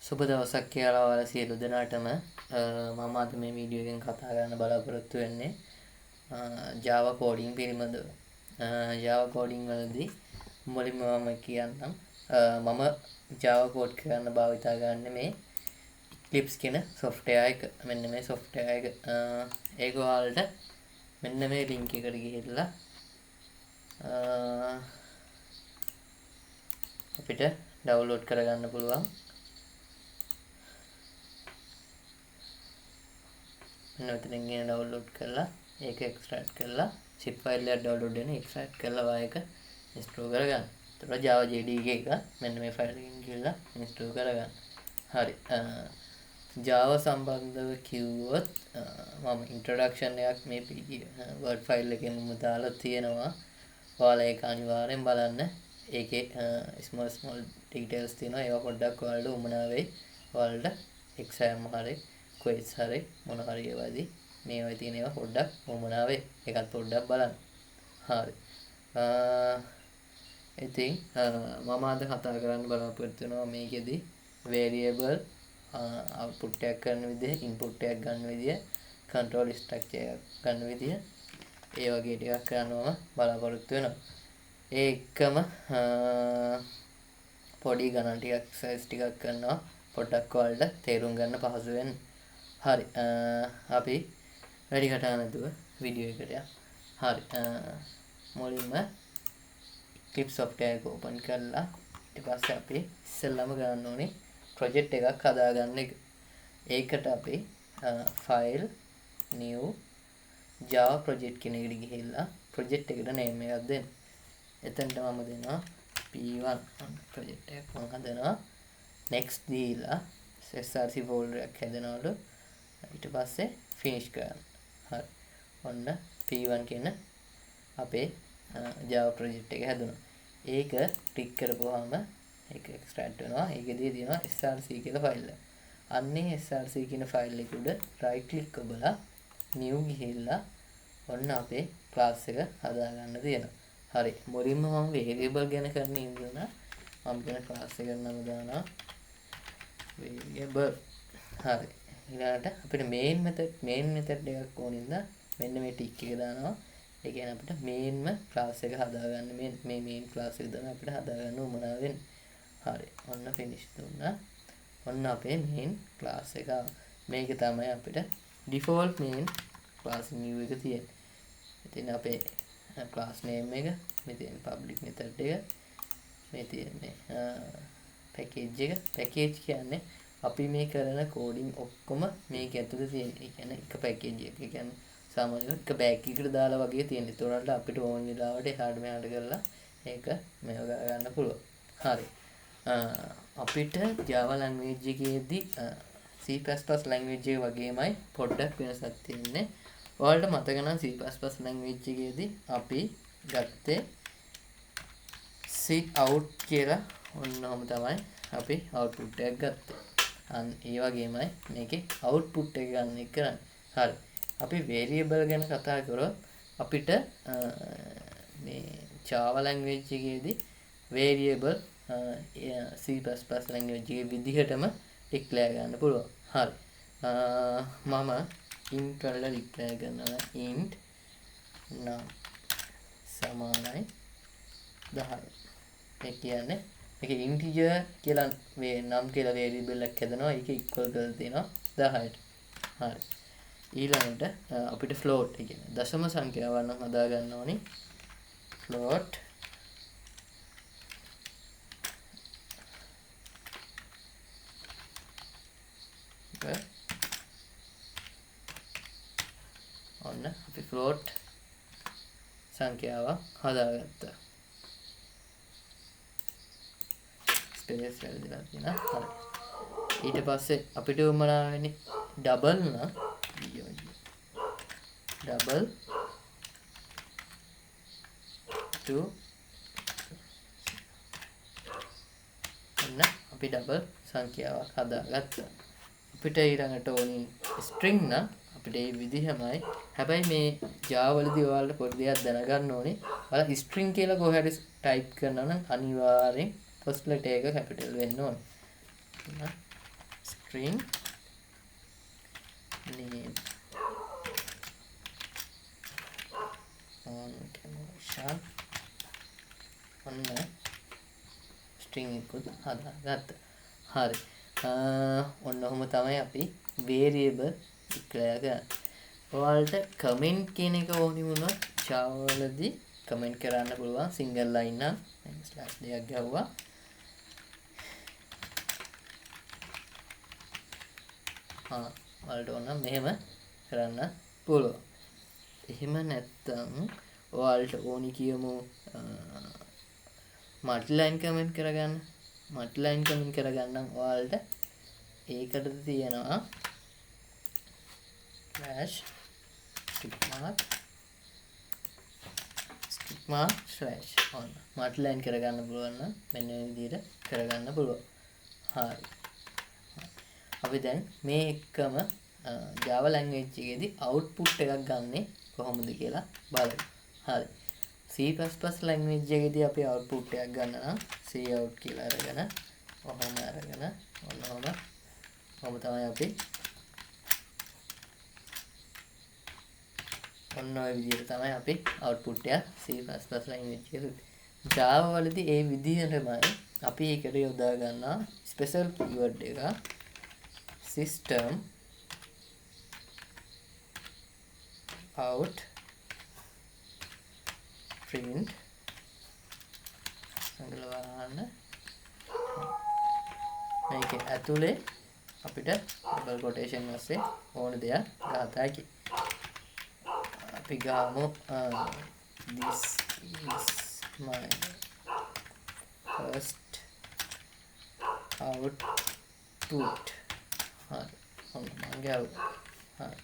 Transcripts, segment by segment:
සුබ දවසක් කියලා ඔයාලා සියලු දෙනාටම. මම අද මේ වීඩියෝ එකෙන් කතා කරන්න බලාපොරොත්තු වෙන්නේ Java coding පිළිබඳව. Java coding වලදී මුලින්ම මම කියන්නම්, මම Java code කරන්න භාවිතා කරන්නේ මේ Eclipse කියන software එක. මෙන්න මේ software එක. ඒක ඔයාලට මෙන්න මේ link එකට ගිහිල්ලා අපිට ඩවුන්ලෝඩ් කරගන්න පුළුවන්. මෙන්න මෙතනින් ගෙන ඩවුන්ලෝඩ් කරලා ඒක එක්ස්ට්‍රැක්ට් කරලා zip file එකක් ඩවුන්ලෝඩ් වෙන එක්ස්ට්‍රැක්ට් කරලා ඔයා ඒක ඉන්ස්ටෝල් කරගන්න. එතකොට Java JDK එක මෙන්න මේ ෆයිල් එකෙන් ගිහලා ඉන්ස්ටෝල් කරගන්න. හරි. Java සම්බන්ධව කිව්වොත් මම ඉන්ට්‍රොඩක්ෂන් එකක් මේ Word file එකේ මම දාලා තියෙනවා. ඔයාලා ඒක අනිවාර්යෙන් බලන්න. ඒකේ small small details තියෙනවා. ඒවා පොඩ්ඩක් ඔයාලට උවමනා වෙයි. ඔයාලට එක්සෑම් හරි ක්විස් හරි මොන හරි ඒවාදී මේවා තියෙන ඒවා පොඩ්ඩක් උවමනා වෙයි. ඒකත් පොඩ්ඩක් බලන්න. හරි. ඉතින් මම අද කතා කරන්න බලාපොරොත්තු වෙනවා මේකෙදි variable output එකක් කරන විදිහ, input එකක් ගන්න විදිහ, control structure එකක් ගන්න විදිහ, ඒ වගේ ටිකක් කරන්න මම බලාපොරොත්තු වෙනවා. ඒ එක්කම පොඩි ගණන් ටිකක් එක්සර්සයිස් ටිකක් කරනවා පොඩ්ඩක් ඔයාලට තේරුම් ගන්න පහසු වෙන්න. හරි. අපි වැඩි කතා නැතුව වීඩියෝ එකට යමු. හරි. මුලින්ම Eclipse software එක ඕපන් කරලා ඊට පස්සේ අපි ඉස්සෙල්ලාම කරන්න ඕනේ ප්‍රොජෙක්ට් එකක් හදාගන්න එක. ඒකට අපි file new Java project කියන එකට ගිහිල්ලා ප්‍රොජෙක්ට් එකට නේම් එකක් දෙන්න. එතනට මම දෙනවා P1 project එකක් මම හදනවා. Next දීලා SRC folder එකක් හැදෙනවලු. ඊට පස්සේ finish කරන්න. හරි. ඔන්න P1 කියන අපේ Java project එක හැදුනා. ඒක ක්ලික් කරපුවාම ඒක එක්ස්ට්‍රැක්ට් වෙනවා. ඒකෙදී තියෙනවා SRC කියලා ෆයිල් එක. අන්නේ SRC කියන ෆයිල් එක උඩ right click ඔබලා new ගිහිල්ලා ඔන්න අපේ ක්ලාස් එක හදාගන්න තියෙනවා. හරි. මුලින්ම මම variable ගැන කරන්න ඉඳලා මම කියන ක්ලාස් එකට නම දානවා variable. හරි. ඊළඟට අපිට main method එකක් ඕන හින්දා මෙන්න මේ ටික් එක දානවා. ඒ කියන්නේ අපිට mainම ක්ලාස් එක හදාගන්න මේ main class එක තමයි අපිට හදාගන්න උවමනා වෙන්නේ. හරි. ඔන්න finish දුන්නා. ඔන්න අපේ main class එක ආවා. මේක තමයි අපිට default main class new එක තියෙන්නේ. ඉතින් අපේ class name එක, මේ තියෙන public method එක, මේ තියෙන්නේ package එක. Package කියන්නේ අපි මේ කරන coding ඔක්කොම මේක ඇතුලේ තියෙන. ඒ කියන්නේ එක package එකක්. ඒ කියන්නේ සාමාන්‍යයෙන් එක බෑග් එකකට දාලා වගේ තියෙන. ඒතකොට අපිට ඕන වෙලාවට එහාට මෙහාට කරලා ඒක මේව කරගන්න පුළුවන්. හරි. අපිට Java language එකේදී C++ language එක වගේමයි පොඩ්ඩක් වෙනසක් තියෙන්නේ. ඔයාලට මතක නම් C++ language එකේදී අපි ගත්තේ sit out කියලා. ඔන්න ඔහොම තමයි අපි output එකක් ගත්තේ. අන්න ඒ වගේමයි මේකේ output එක ගන්න එක කරන්නේ. හරි. අපි variable ගැන කතා කරොත් අපිට මේ Java language එකේදී variable C++ language එකේ විදිහටම ඩික්ලෙයාර් කරන්න පුළුවන්. හරි. මම int වල ඩික්ලෙයාර් කරනවා int num සමානයි 10. ඒ කියන්නේ මේක integer කියලා මේ num කියලා variable එකක් හැදෙනවා. ඒක equal කරලා තියෙනවා 10ට. හරි. ඊළඟට අපිට float ඒ කියන්නේ දශම සංඛ්‍යාවක් නම් හදා ගන්න ඕනි. Float ඔන්න අපි float සංඛ්‍යාවක් හදාගත්තා. ස්පේස් වැරදිලා තියෙනවා. හරි. ඊට පස්සේ අපිට උවමනා වෙන්නේ ඩබල් නම් ඩබල් 2. ඔන්න අපි ඩබල් සංඛ්‍යාවක් හදාගත්තා. අපිට ඊළඟට ඕනි ස්ට්‍රින්ග් නම් අපිට ඒ විදිහමයි. හැබැයි මේ Java වලදී ඔයාලට පොඩි දෙයක් දැනගන්න ඕනේ. ඔයාලා ස්ට්‍රින්ග් කියලා කොහේ හරි ටයිප් කරනවා නම් අනිවාර්යෙන් ෆස්ට් ලෙටර් එක කැපිටල් වෙන්න ඕනේ. String name on camera ඔන්න ස්ට්‍රින්ග් එකකුත් හදාගත්තා. හරි. ඔන්න ඔහොම තමයි අපි වේරියබල් ඩික්ලෙයාර් කරන්නේ. ඔයාලට කමෙන්ට් කියන එක ඕනි වුණොත් Java වලදී කමෙන්ට් කරන්න පුළුවන් සිංගල් ලයින් නම්. දැන් ස්ලෑෂ් දෙකක් ගැහුවා. ඔයාලට ඕන නම් මෙහෙම කරන්න පුළුවන්. එහෙම නැත්තම් ඔයාලට ඕනි කියමු මල්ටි ලයින් කමෙන්ට් කරගන්න. මල්ටි ලයින් කමෙන්ට් කරගන්න නම් ඔයාලට ඒකටද තියෙනවා ස්ලෑෂ් mark slash ඔන්න මල්ටි ලයින් කරගන්න පුළුවන් නම් මෙන්න මේ විදිහට කරගන්න පුළුවන්. හරි. අපි දැන් මේ එක්කම Java language එකේදී output එකක් ගන්නෙ කොහොමද කියලා බලමු. හරි. C++ language එකේදී අපි output එකක් ගන්න නම් cout කියලා අරගෙන ඔහොම අරගෙන ඔන්න ඔහොම තමයි අපි ඔන්න ඔය විදිහට තමයි අපි output එක C++ language එකේ. Java වලදී ඒ විදිහටමයි අපි ඒකට යොදා ගන්නා special keyword එක system out print සංගල වරහන්න මේකේ ඇතුලේ අපිට ඩබල් කොටේෂන් වස්සේ ඕන දෙයක් ගහත හැකි. අපි ගාමු this is my first output. හරි. ඔන්න මං ගැහුවා. හරි.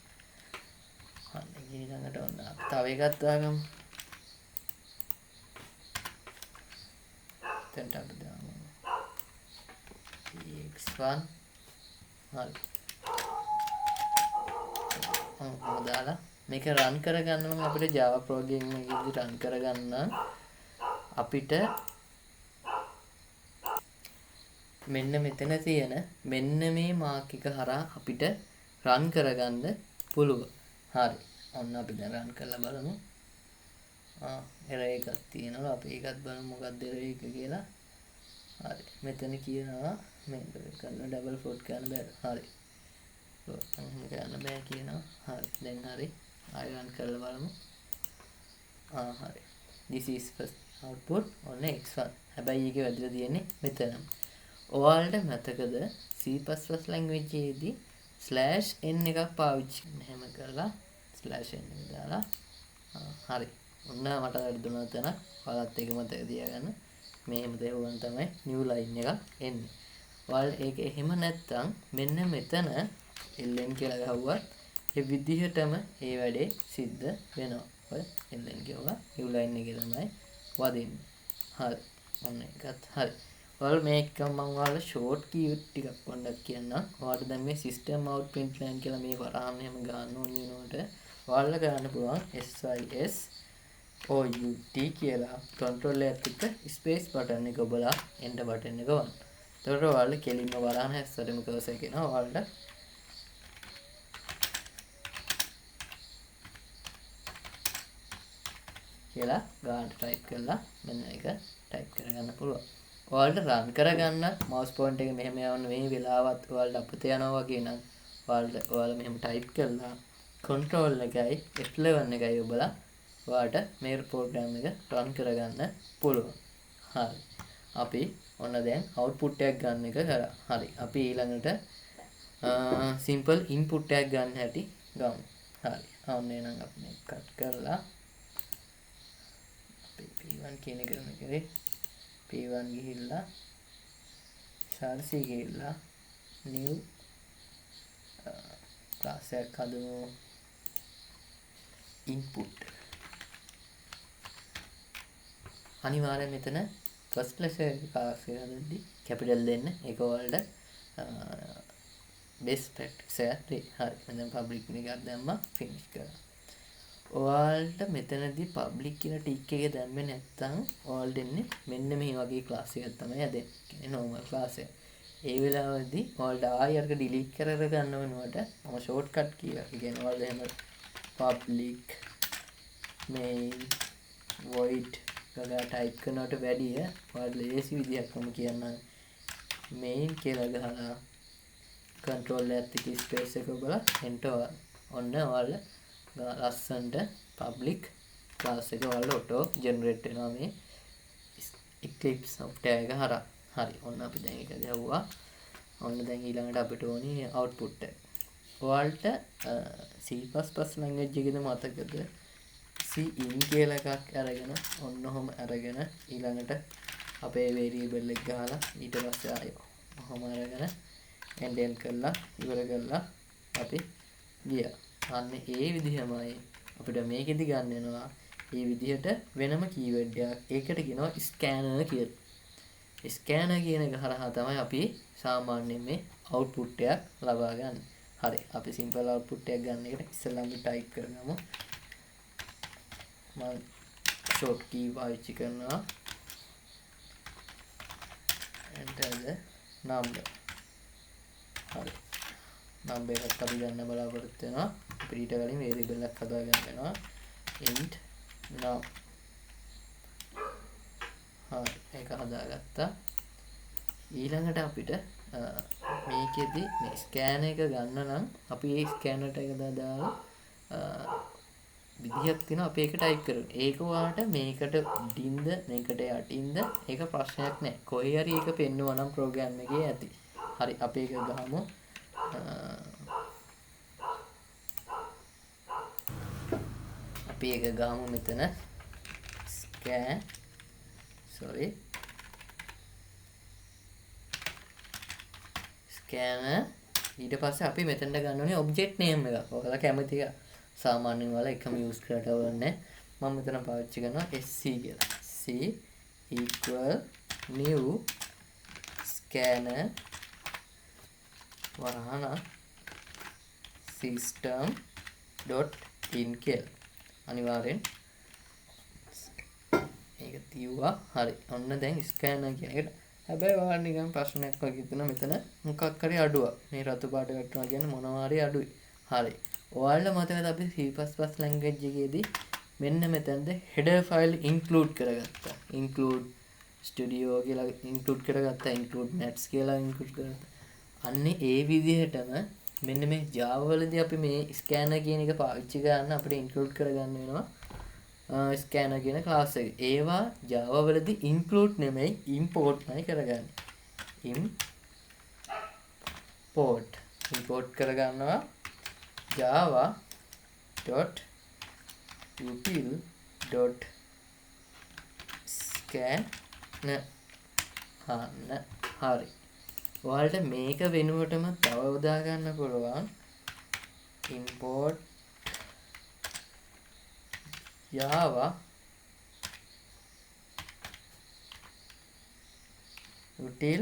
හරි ඊළඟට ඔන්න අපි තව එකක් දාගමු. එතනට අපි දාමු x1. හරි. ඔන්න දාලා මේක රන් කරගන්න නම් අපිට Java program එකේදී රන් කරගන්න අපිට මෙන්න මෙතන තියෙන මෙන්න මේ මාක් එක හරහා අපිට රන් කරගන්න පුළුවන්. හරි. ඔන්න අපි දැන් රන් කරලා බලමු. එරර් එකක් තියෙනවා. අපි ඒකත් බලමු මොකක්ද එරර් එක කියලා. හරි. මෙතන කියනවා මේක කරන්න ඩබල් ෆ්ලෝට් කරන්න බෑ. හරි. ෆ්ලෝට් එහෙම කරන්න බෑ කියනවා. හරි. දැන් හරි. ආයෙ රන් කරලා බලමු. හරි. This is first output on x1. හැබැයි ඒකේ වැදලා තියෙන්නේ මෙතනම. ඔයාලට මතකද C++ language එකේදී /n එකක් පාවිච්චි මෙහෙම කරලා /n එක දාලා හරි. ඔන්න මට වැරදුනා තැන. ඔයාලත් ඒක මතක තියාගන්න. මෙහෙම දෙවුවන් තමයි new line එකක් එන්නේ. ඔයාලට ඒක එහෙම නැත්තම් මෙන්න මෙතන ln කියලා ගහුවත් ඒ විදිහටම ඒ වැඩේ සිද්ධ වෙනවා. ඔය ln කියුවා new line එකේ තමයි වදින්නේ. හරි. ඔන්න ඒකත් හරි. ඔයාලා මේක මම ඔයාලා ෂෝට් කී ටිකක් පොඩ්ඩක් කියන්නම්. ඔයාලට දැන් මේ system out print line කියලා මේ වරහන් එහෙම ගන්න ඕන වෙනකොට ඔයාලා කරන්න පුළුවන් SYS OUT කියලා control එකත් එක්ක space button එක ඔබලා enter button එක වන්න. එතකොට ඔයාලා කෙලින්ම වරහන් හැස්සටම cursor එක එනවා. ඔයාලට කියලා ගානට ටයිප් කරලා මෙන්න මේක ටයිප් කරගන්න පුළුවන්. ඔයාලට රන් කරගන්න මවුස් පොයින්ට් එක මෙහෙම යවන්න මේ වෙලාවත් ඔයාලට අපත යනවා වගේ නම් ඔයාලා මෙහෙම ටයිප් කරලා කන්ට්‍රෝල් එකයි F11 එකයි ඔබලා ඔයාලට මේ ප්‍රෝග්‍රෑම් එක රන් කරගන්න පුළුවන්. හරි. අපි ඔන්න දැන් අවුට්පුට් එකක් ගන්න එක කරා. හරි. අපි ඊළඟට සිම්පල් ඉන්පුට් එකක් ගන්න හැටි ගමු. හරි. ඔන්න එහෙනම් අපි මේක කට් කරලා අපි P1 කියන එක කරේ P1 ගිහිල්ලා SRC ගිහිල්ලා new class එකක් හදමු input. අනිවාර්යයෙන් මෙතන first letter class එක හදද්දි capital දෙන්න. ඒක ඔයාලට best practice එකක් වෙයි. හරි. මම දැන් public එකක් දැම්මා finish කරා. ඔයාලට මෙතනදී public කියන ටික් එක දැම්මේ නැත්නම් ඔයාලට එන්නේ මෙන්න මේ වගේ ක්ලාස් එකක් තමයි හැදෙන්නේ. කියන්නේ normal class එක. ඒ වෙලාවේදී ඔයාලට ආයෙ අරක ඩිලීට් කර කර ගන්න වෙනුවට මම ෂෝට්කට් කියලා. ඒ කියන්නේ ඔයාලට එහෙම public main void ගගා ටයිප් කරනවට වැඩිය ඔයාලට ලේසි විදිහක් මම කියන්නම්. main කියලා ගහලා control එකත් එක්ක ස්පේස් එක ඔබලා enter ඔන්න ඔයාලා ලස්සනට public class එක ඔයාලට ඔටෝ ජෙනරේට් වෙනවා මේ Eclipse software එක හරහා. හරි, ඔන්න අපි දැන් ඒක ගැහුවා. ඔන්න දැන් ඊළඟට අපිට ඕනි output එක. ඔයාලට C++ language එකේද මතකද C in කියලා එකක් අරගෙන ඔන්න ඔහොම අරගෙන ඊළඟට අපේ variable එක ගහලා ඊට පස්සේ ආයෙ ඔහොම අරගෙන end end කරලා ඉවර කරලා අපි ගියා. අන්න ඒ විදිහමයි අපිට මේකෙදි ගන්න වෙනවා. ඒ විදිහට වෙනම කීවර්ඩ් එකක්. ඒකට කියනවා ස්කෑනර් කියලා. ස්කෑනර් කියන එක හරහා තමයි අපි සාමාන්‍යයෙන් මේ අවුට්පුට් එකක් ලබා ගන්න. හරි, අපි සිම්පල් අවුට්පුට් එකක් ගන්න එකට ඉස්සෙල්ලාම ටයිප් කරගමු. මම ෂෝට් කී පාවිච්චි කරනවා. Enter the number. හරි, නම්බර් එකක් අපි ගන්න බලාපොරොත්තු වෙනවා. අපිට ඊට කලින් වේරියබල් එකක් හදා ගන්න වෙනවා. int num. හරි, ඒක හදාගත්තා. ඊළඟට අපිට මේකෙදි මේ ස්කෑනර් එක ගන්න නම් අපි ඒ ස්කෑනර්ට එක දාලා විදිහක් තියෙනවා අපි ඒක ටයිප් කරමු. ඒක ඔයාලට මේකට උඩින්ද මේකට යටින්ද ඒක ප්‍රශ්නයක් නෑ. කොහේ හරි ඒක පෙන්නුවා නම් ප්‍රෝග්‍රෑම් එකේ ඇති. හරි, අපි ඒක ගහමු. අපි ඒක ගහමු මෙතන ස්කෑන් sorry scanner. ඊට පස්සේ අපි මෙතනට ගන්න ඕනේ ඔබ්ජෙක්ට් නේම් එකක්. ඔයාලා කැමති එක සාමාන්‍යයෙන් ඔයාලා එකම යූස් කරලා ඕනේ. මම මෙතන පාවිච්චි කරනවා sc කියලා. c equal new scanner වරහන system dot in කියලා. අනිවාර්යෙන් ඒක තියුවා. හරි, ඔන්න දැන් ස්කෑනර් කියන එකට. හැබැයි ඔයාලා නිකන් ප්‍රශ්නයක් වගේ හිතන මෙතන මොකක් හරි අඩුවක්. මේ රතු පාට වැටුණා කියන්නේ මොනවා හරි අඩුයි. හරි, ඔයාලට මතකද අපි C++ language එකේදී මෙන්න මෙතනද header file include කරගත්තා. include studio කියලා include කරගත්තා, include maths කියලා include කරගත්තා. අන්න ඒ විදිහටම මෙන්න මේ Java වලදී අපි මේ scanner කියන එක පාවිච්චි කරන්න අපිට include කරගන්න වෙනවා ස්කෑනර් කියන ක්ලාස් එක. ඒවා Java වලදී include නෙමෙයි import මයි කරගන්නේ. Import කරගන්නවා java dot util dot scanner. අන්න හරි. ඔයාලට මේක වෙනුවටම තව යොදා ගන්න පුළුවන් import java util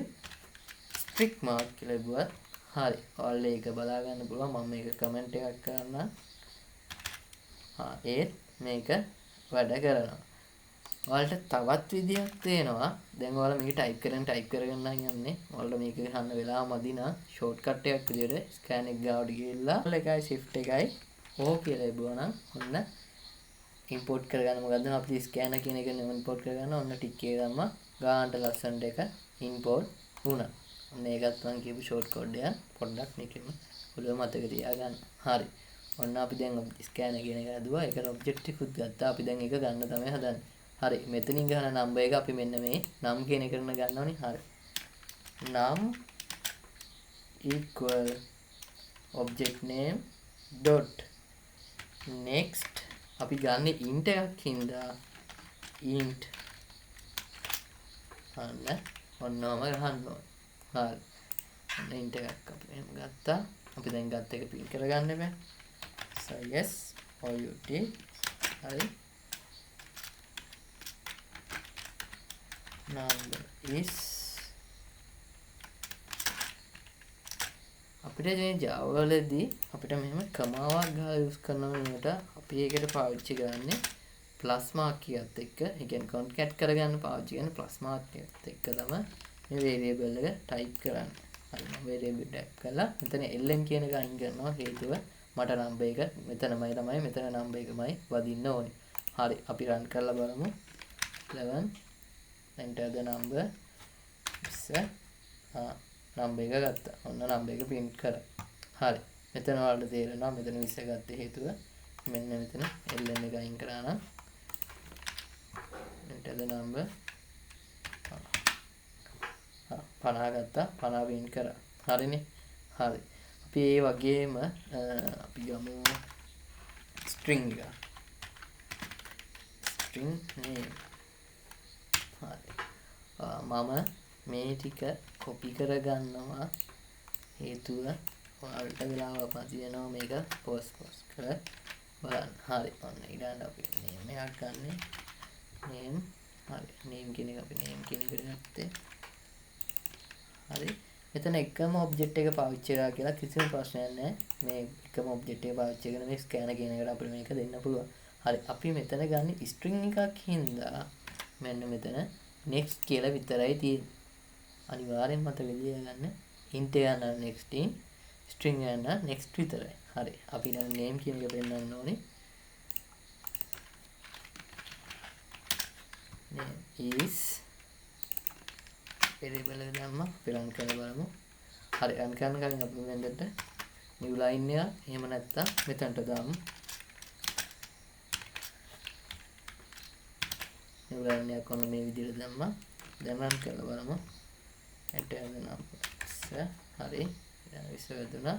strict mark කියලා ලැබුවත් හරි. ඔයාලට ඒක බලා ගන්න පුළුවන්. මම මේක කමෙන්ට් එකක් කරන්නම්. ඒත් මේක වැඩ කරනවා. ඔයාලට තවත් විදියක් තියෙනවා. දැන් ඔයාලා මේක ටයිප් කරගෙන ටයිප් කරගෙන නම් යන්නේ. ඔයාලට මේක ගන්න වෙලාව මදි නම් ෂෝට්කට් එකක් විදියට ස්කෑන් එක ගාවට ගිහිල්ලා එකයි shift එකයි O කියලා ලැබුවා නම් ඔන්න ඉම්පෝට් කරගන්න. මොකද්ද අපි ස්කෑනර් කියන එක ඉම්පෝට් කරගන්න. ඔන්න ටික් එක දැම්මා. ගානට ලස්සනට එක ඉම්පෝට් වුණා. ඔන්න ඒකත් මං කියපු ෂෝට් කෝඩ් එක පොඩ්ඩක් මේකෙම ඔළුව මතක තියාගන්න. හරි, ඔන්න අපි දැන් ස්කෑනර් කියන එක හදුවා. ඒකට ඔබ්ජෙක්ට් එකකුත් ගත්තා. අපි දැන් ඒක ගන්න තමයි හදන්නේ. හරි, මෙතනින් ගහන නම්බර් එක අපි මෙන්න මේ නම් කියන එකට ගන්න ඕනේ. හරි, num equal object name dot next. අපි ගන්න int එකක් හින්දා int අන්න ඔන්නෝම ගහන්න ඕනේ. හරි, ඔන්න int එකක් අපි එහෙම ගත්තා. අපි දැන් ගත්ත එක පින් කරගන්න බෑ. So yes out. හරි, number is අපිට මේ Java වලදී අපිට මෙහෙම කමාවක් ගහලා යූස් කරන වෙනුවට අපි ඒකට පාවිච්චි කරන්නේ ප්ලස් මාක් එකත් එක්ක. ඒ කියන්නේ කොන්කැට් කරගන්න පාවිච්චි කරන ප්ලස් මාක් එකත් එක්ක තමයි මේ වේරියබල් එක ටයිප් කරන්නේ. හරි, මම variable type කරලා මෙතන ln කියන එක අයින් කරනවා. හේතුව මට නම්බර් එක මෙතනමයි තමයි, මෙතන නම්බර් එකමයි වදින්න ඕනේ. හරි, අපි රන් කරලා බලමු. 11 enter the number 20. ආ, නම්බර් එක ගත්තා. ඔන්න නම්බර් එක print කරා. හරි, මෙතන ඔයාලට තේරෙනවා මෙතන 20 ගත්තේ හේතුව මෙන්න මෙතන ln එක අයින් කරා නම් enter the number 50 ගත්තා, 50 print කරා. හරිනේ. හරි, අපි ඒ වගේම අපි ගමු string එක. String name. හරි, මම මේ ටික කොපි කරගන්නවා. හේතුව ඔයාලට වෙලාවක් මදි වෙනවා මේක පෝස්ට් පෝස්ට් කර බලන්න. හරි, ඔන්න ඊළඟට අපි නේම් එකක් ගන්නෙ. නේම්. හරි, නේම් කියන එක අපි නේම් කියන එකට ගත්තේ. හරි, මෙතන එකම ඔබ්ජෙක්ට් එක පාවිච්චි කරා කියලා කිසිම ප්‍රශ්නයක් නැහැ. මේ එකම ඔබ්ජෙක්ට් එක පාවිච්චි කරන මේ ස්කෑනර් කියන එකට අපිට මේක දෙන්න පුළුවන්. හරි, අපි මෙතන ගන්න ස්ට්‍රින්ග් එකක් හින්දා මෙන්න මෙතන next කියලා විතරයි තියෙන්නේ. අනිවාර්යෙන් මතක තියාගන්න int එක නම් next in, string එක නම් next විතරයි. හරි, අපි දැන් name කියන එක පෙන්නන්න ඕනේ. Name is variable එක දැම්මා. අපි රන් කරලා බලමු. හරි, රන් කරන කලින් අපි මෙතනට new line එකක් එහෙම නැත්නම් මෙතනට දාමු. New line එකක් ඔන්න මේ විදිහට දැම්මා. දැන් රන් කරලා බලමු. Enter the number. හරි, දැන් 20 වැදුනා.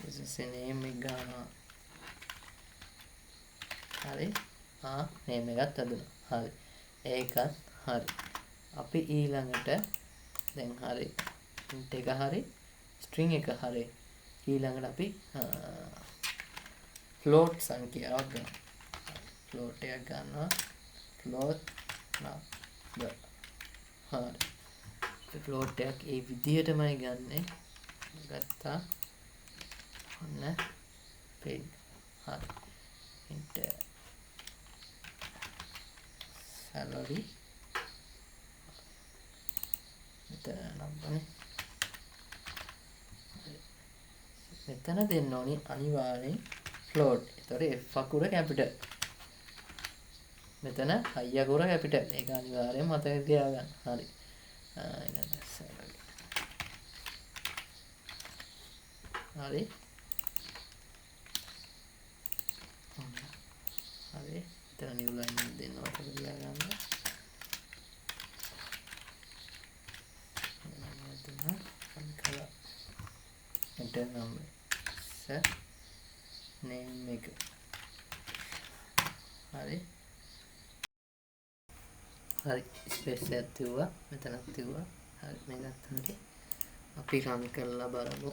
ඊට name එක ගන්නවා. හරි, ආ name එකත් වැදුනා. හරි, ඒකත් හරි. අපි ඊළඟට දැන් හරි int එක හරි string එක හරි ඊළඟට අපි float සංඛ්‍යාවක් ගන්නවා. Float එකක් ගන්නවා. Float number. හරි, අපි float එකක් ඒ විදිහටමයි ගන්නෙ. ගත්තා. ඔන්න print. හරි, int salary මෙතන නම්බරනේ. මෙතන දෙන්න ඕනි අනිවාර්යෙන් float. ඒතකොට F අකුර කැපිටල්. මෙතන I අකුර කැපිටල්. ඒක අනිවාර්යෙන් මතක තියාගන්න. හරි. ඊළඟ salary. හරි. හරි. මෙතන new line එකක් දෙන්න මතක තියාගන්න. Enter number. Set name එක. හරි. හරි, ස්පේස් එකක් තිව්වා, මෙතනක් තිව්වා. හරි, මේකත් හරි. අපි රන් කරලා බලමු.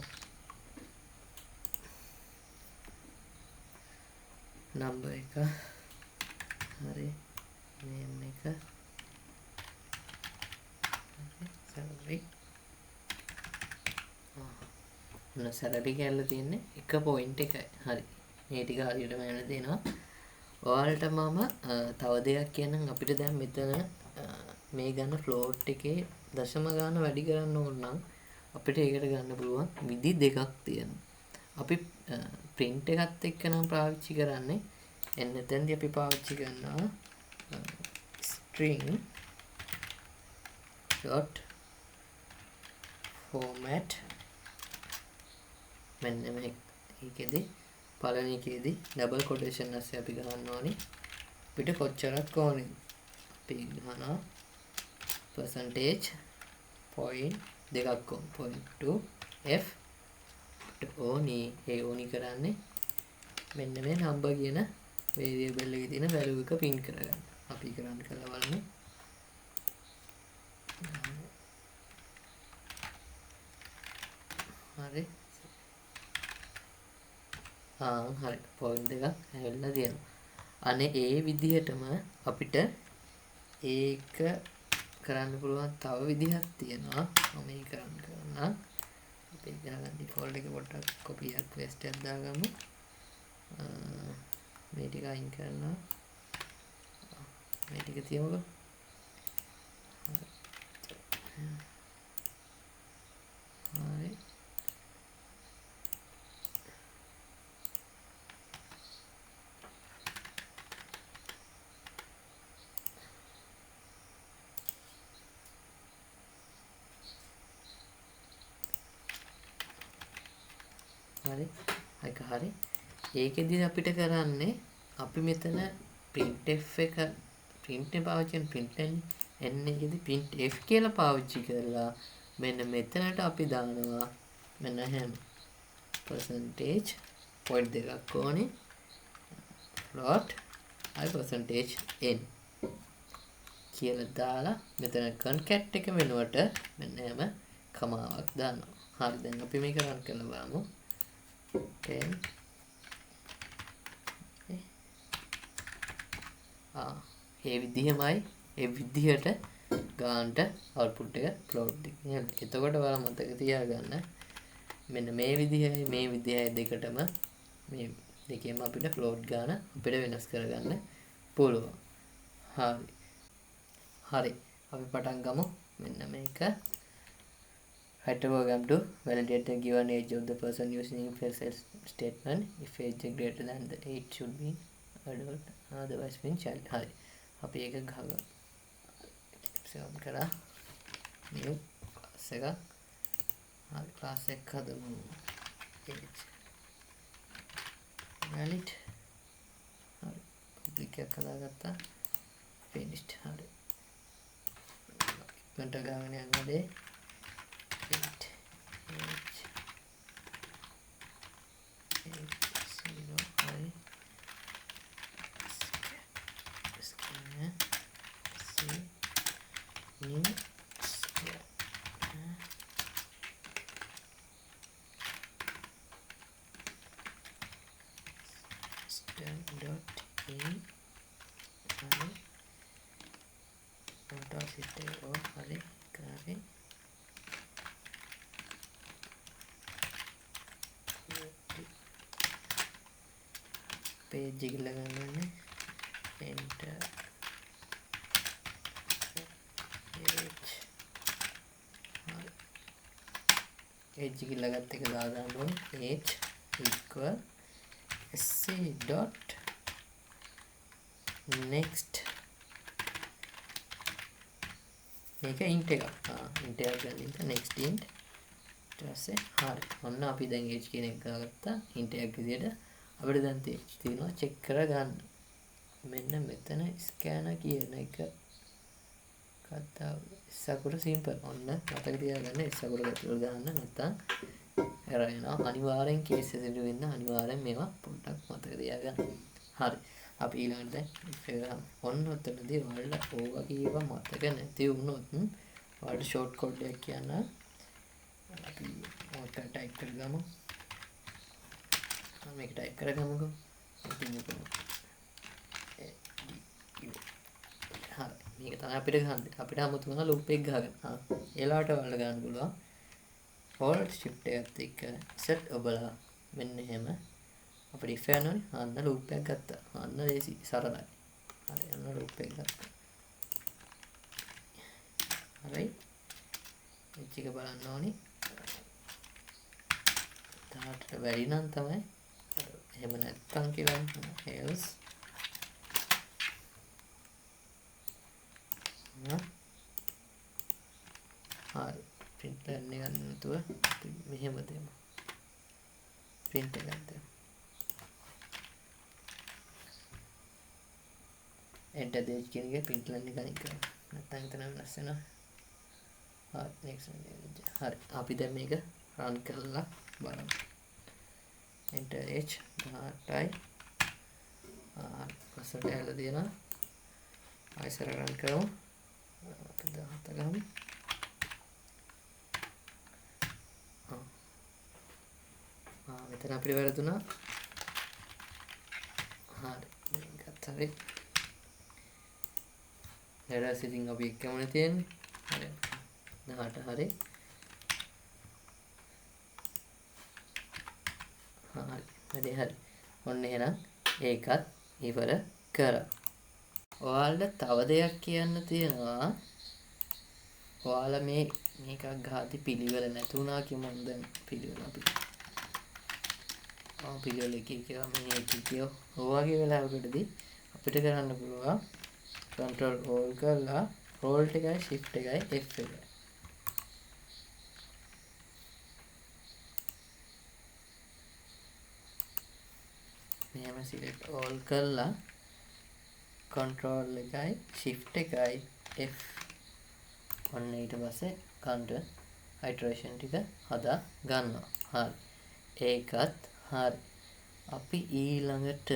නම්බර් එක. හරි, නේම් එක. හරි, සැලරි. ඔන්න සැලරි කැල්ල තියෙන්නේ 1.1යි. හරි, මේ ටික හරියටම ඇවිල්ලා තියෙනවා. ඔයාලට මම තව දෙයක් කියන්නම්. අපිට දැන් මෙතන මේ ගන්න ෆ්ලෝට් එකේ දශම ගාන වැඩි කරන්න ඕන නම් අපිට ඒකට ගන්න පුළුවන් විදි දෙකක් තියෙනවා. අපි print එකත් එක්ක නම් පාවිච්චි කරන්නේ. එන්න එතෙන්දී අපි පාවිච්චි කරනවා string dot format. මෙන්න මේ ඒකෙදි පළවෙනි එකේදී ඩබල් කොටේෂන් ඇස්සේ අපි ගහන්න ඕනි. අපිට කොච්චරක් ඕනේද? අපි ගහනවා percentage point දෙකක් ඕන, point two F අපිට ඕනි. ඒ ඕනි කරන්නේ මෙන්න මේ නම්බර් කියන වේරියබල් එකේ තියෙන වැලියු එක පින් කරගන්න. අපි කරන් කරලා බලමු. හරි. හරි, පොයින්ට් දෙකක් ඇවිල්ලා තියෙනවා. අනේ ඒ විදිහටම අපිට ඒක කරන්න පුළුවන් තව විදිහක් තියෙනවා. මම ඒක කරන්න කරන්නම්. අපි ගහගන්න ඩිෆෝල්ට් එක පොඩ්ඩක් කොපි එකක් පේස්ට් එකක් දාගමු. මේ ටික අයින් කරනවා. මේ ටික තියමුකෝ. හරි. ඒක හරි. ඒකෙදි අපිට කරන්නේ අපි මෙතන printf එක print එක පාවිච්චි කරන print n එකේදී printf කියලා පාවිච්චි කරලා මෙන්න මෙතනට අපි දානවා මෙන්න එහෙම percentage point දෙකක් ඕනේ float i percentage n කියලා දාලා මෙතන concat එක වෙනුවට මෙන්න එහෙම කමාවක් දානවා. හරි, දැන් අපි මේක රන් කරලා බලමු. 10 ඒ විදිහමයි ඒ විදිහට ගානට අවුට්පුට් එක ප්ලොට් එක. නේද? එතකොට ඔයාලා මතක තියාගන්න මෙන්න මේ විදිහයි මේ විදිහයි දෙකටම මේ දෙකෙන්ම අපිට ෆ්ලෝට් ගාන අපිට වෙනස් කරගන්න පුළුවන්. හරි. හරි. අපි පටන් ගමු. මෙන්න මේක. Write a program to validate the given age of the person using if else statement. If age is greater than the age should be adult, otherwise mean child. හරි. අපි ඒක ගහගමු. සේව් කරා. New class එක. හරි, class එක හදමු. Age valid. හරි. Public එකක් හදාගත්තා. Finished. හරි. ඉක්මනට ගාගෙන යන්න හදේ. 8 H 8 0 I scanner C new scanner system dot in හරි auto system o හරි කරේ page එක ගන්න ඕනේ. Enter age. හරි, age එක ළඟත් එක දාගන්න ඕනේ. Age equal sc dot next. මේක int එකක්. Int එකක් ගන්න ඉතින් next int. ඊට පස්සේ හරි. ඔන්න අපි දැන් age කියන එක ගත්තා int එකක් විදියට. අපිට දැන් තියෙනවා චෙක් කරගන්න. මෙන්න මෙතන ස්කෑනර් කියන එක කතාව S අකුර සිම්පල්. ඔන්න මතක තියාගන්න S අකුර ඇතුළට ගන්න නැත්නම් එරර් එනවා. අනිවාර්යෙන් කේස් සෙන්සිටිව් වෙන්න අනිවාර්යෙන් මේවා පොඩ්ඩක් මතක තියාගන්න. හරි. අපි ඊළඟට දැන් if එක ගමු. ඔන්න ඔතනදී ඔයාලට ඕවා කීවා මතක නැති වුණොත් ඔයාලට ෂෝට් කෝඩ් එකක් කියන්න. අපි ඕක ටයිප් කරගමු. මේක ටයිප් කරගමුකෝ. ඉතින් A D U. හරි. මේක තමයි අපිට ගහන්න. අපිට 아무තු වුණා ලූප් එක ගහගන්න. ඒලාට ඔයාලට ගන්න පුළුවන්. Alt shift එකත් එක්ක set ඔබලා මෙන්න එහෙම අපිට if යනවනේ. අන්න ලූප් එකක් ගත්තා. අන්න ලේසි සරලයි. හරි, අන්න ලූප් එක ගත්තා. හරි. එච් එක බලන්න ඕනි. 18ට වැඩි නම් තමයි. එහෙම නැත්තම් කියලා else. හරි. Print line එක ගන්න නැතුව අපි මෙහෙම දෙමු. Print එකක් දෙමු. Enter the age කියන එක print line එක අයින් කරමු. නැත්තම් එතන වෙනස් වෙනවා. හරි, next one. හරි. අපි දැන් මේක රන් කරලා බලමු. Enter age 18යි. ලස්සනට ඇවිල්ලා තියෙනවා. ආයෙසර රන් කරමු. අපි 17 ගමු. මෙතන අපිට වැරදුනා. හරි. දැන් ගත්තා. හරි. එරර්ස් ඉතින් අපි එක්කමනේ තියෙන්නේ. හරි. 18 හරි. හරි. හරි හරි. ඔන්න එහෙනම් ඒකත් ඉවර කරා. ඔයාලට තව දෙයක් කියන්න තියෙනවා. ඔයාලා මේකක් ගහද්දි පිළිවෙල නැති වුණා කියමු. දැන් පිළිවෙල අපි පිළිවෙල එක එක ඒවා මේ එක එක ඒවා. ඔය වගේ වෙලාවකටදී අපිට කරන්න පුළුවන් control all කරලා alt එකයි shift එකයි F එකයි. මෙහෙම select all කරලා control එකයි shift එකයි F. ඔන්න ඊට පස්සේ counter iteration ටික හදා ගන්නවා. හරි. ඒකත් හරි. අපි ඊළඟට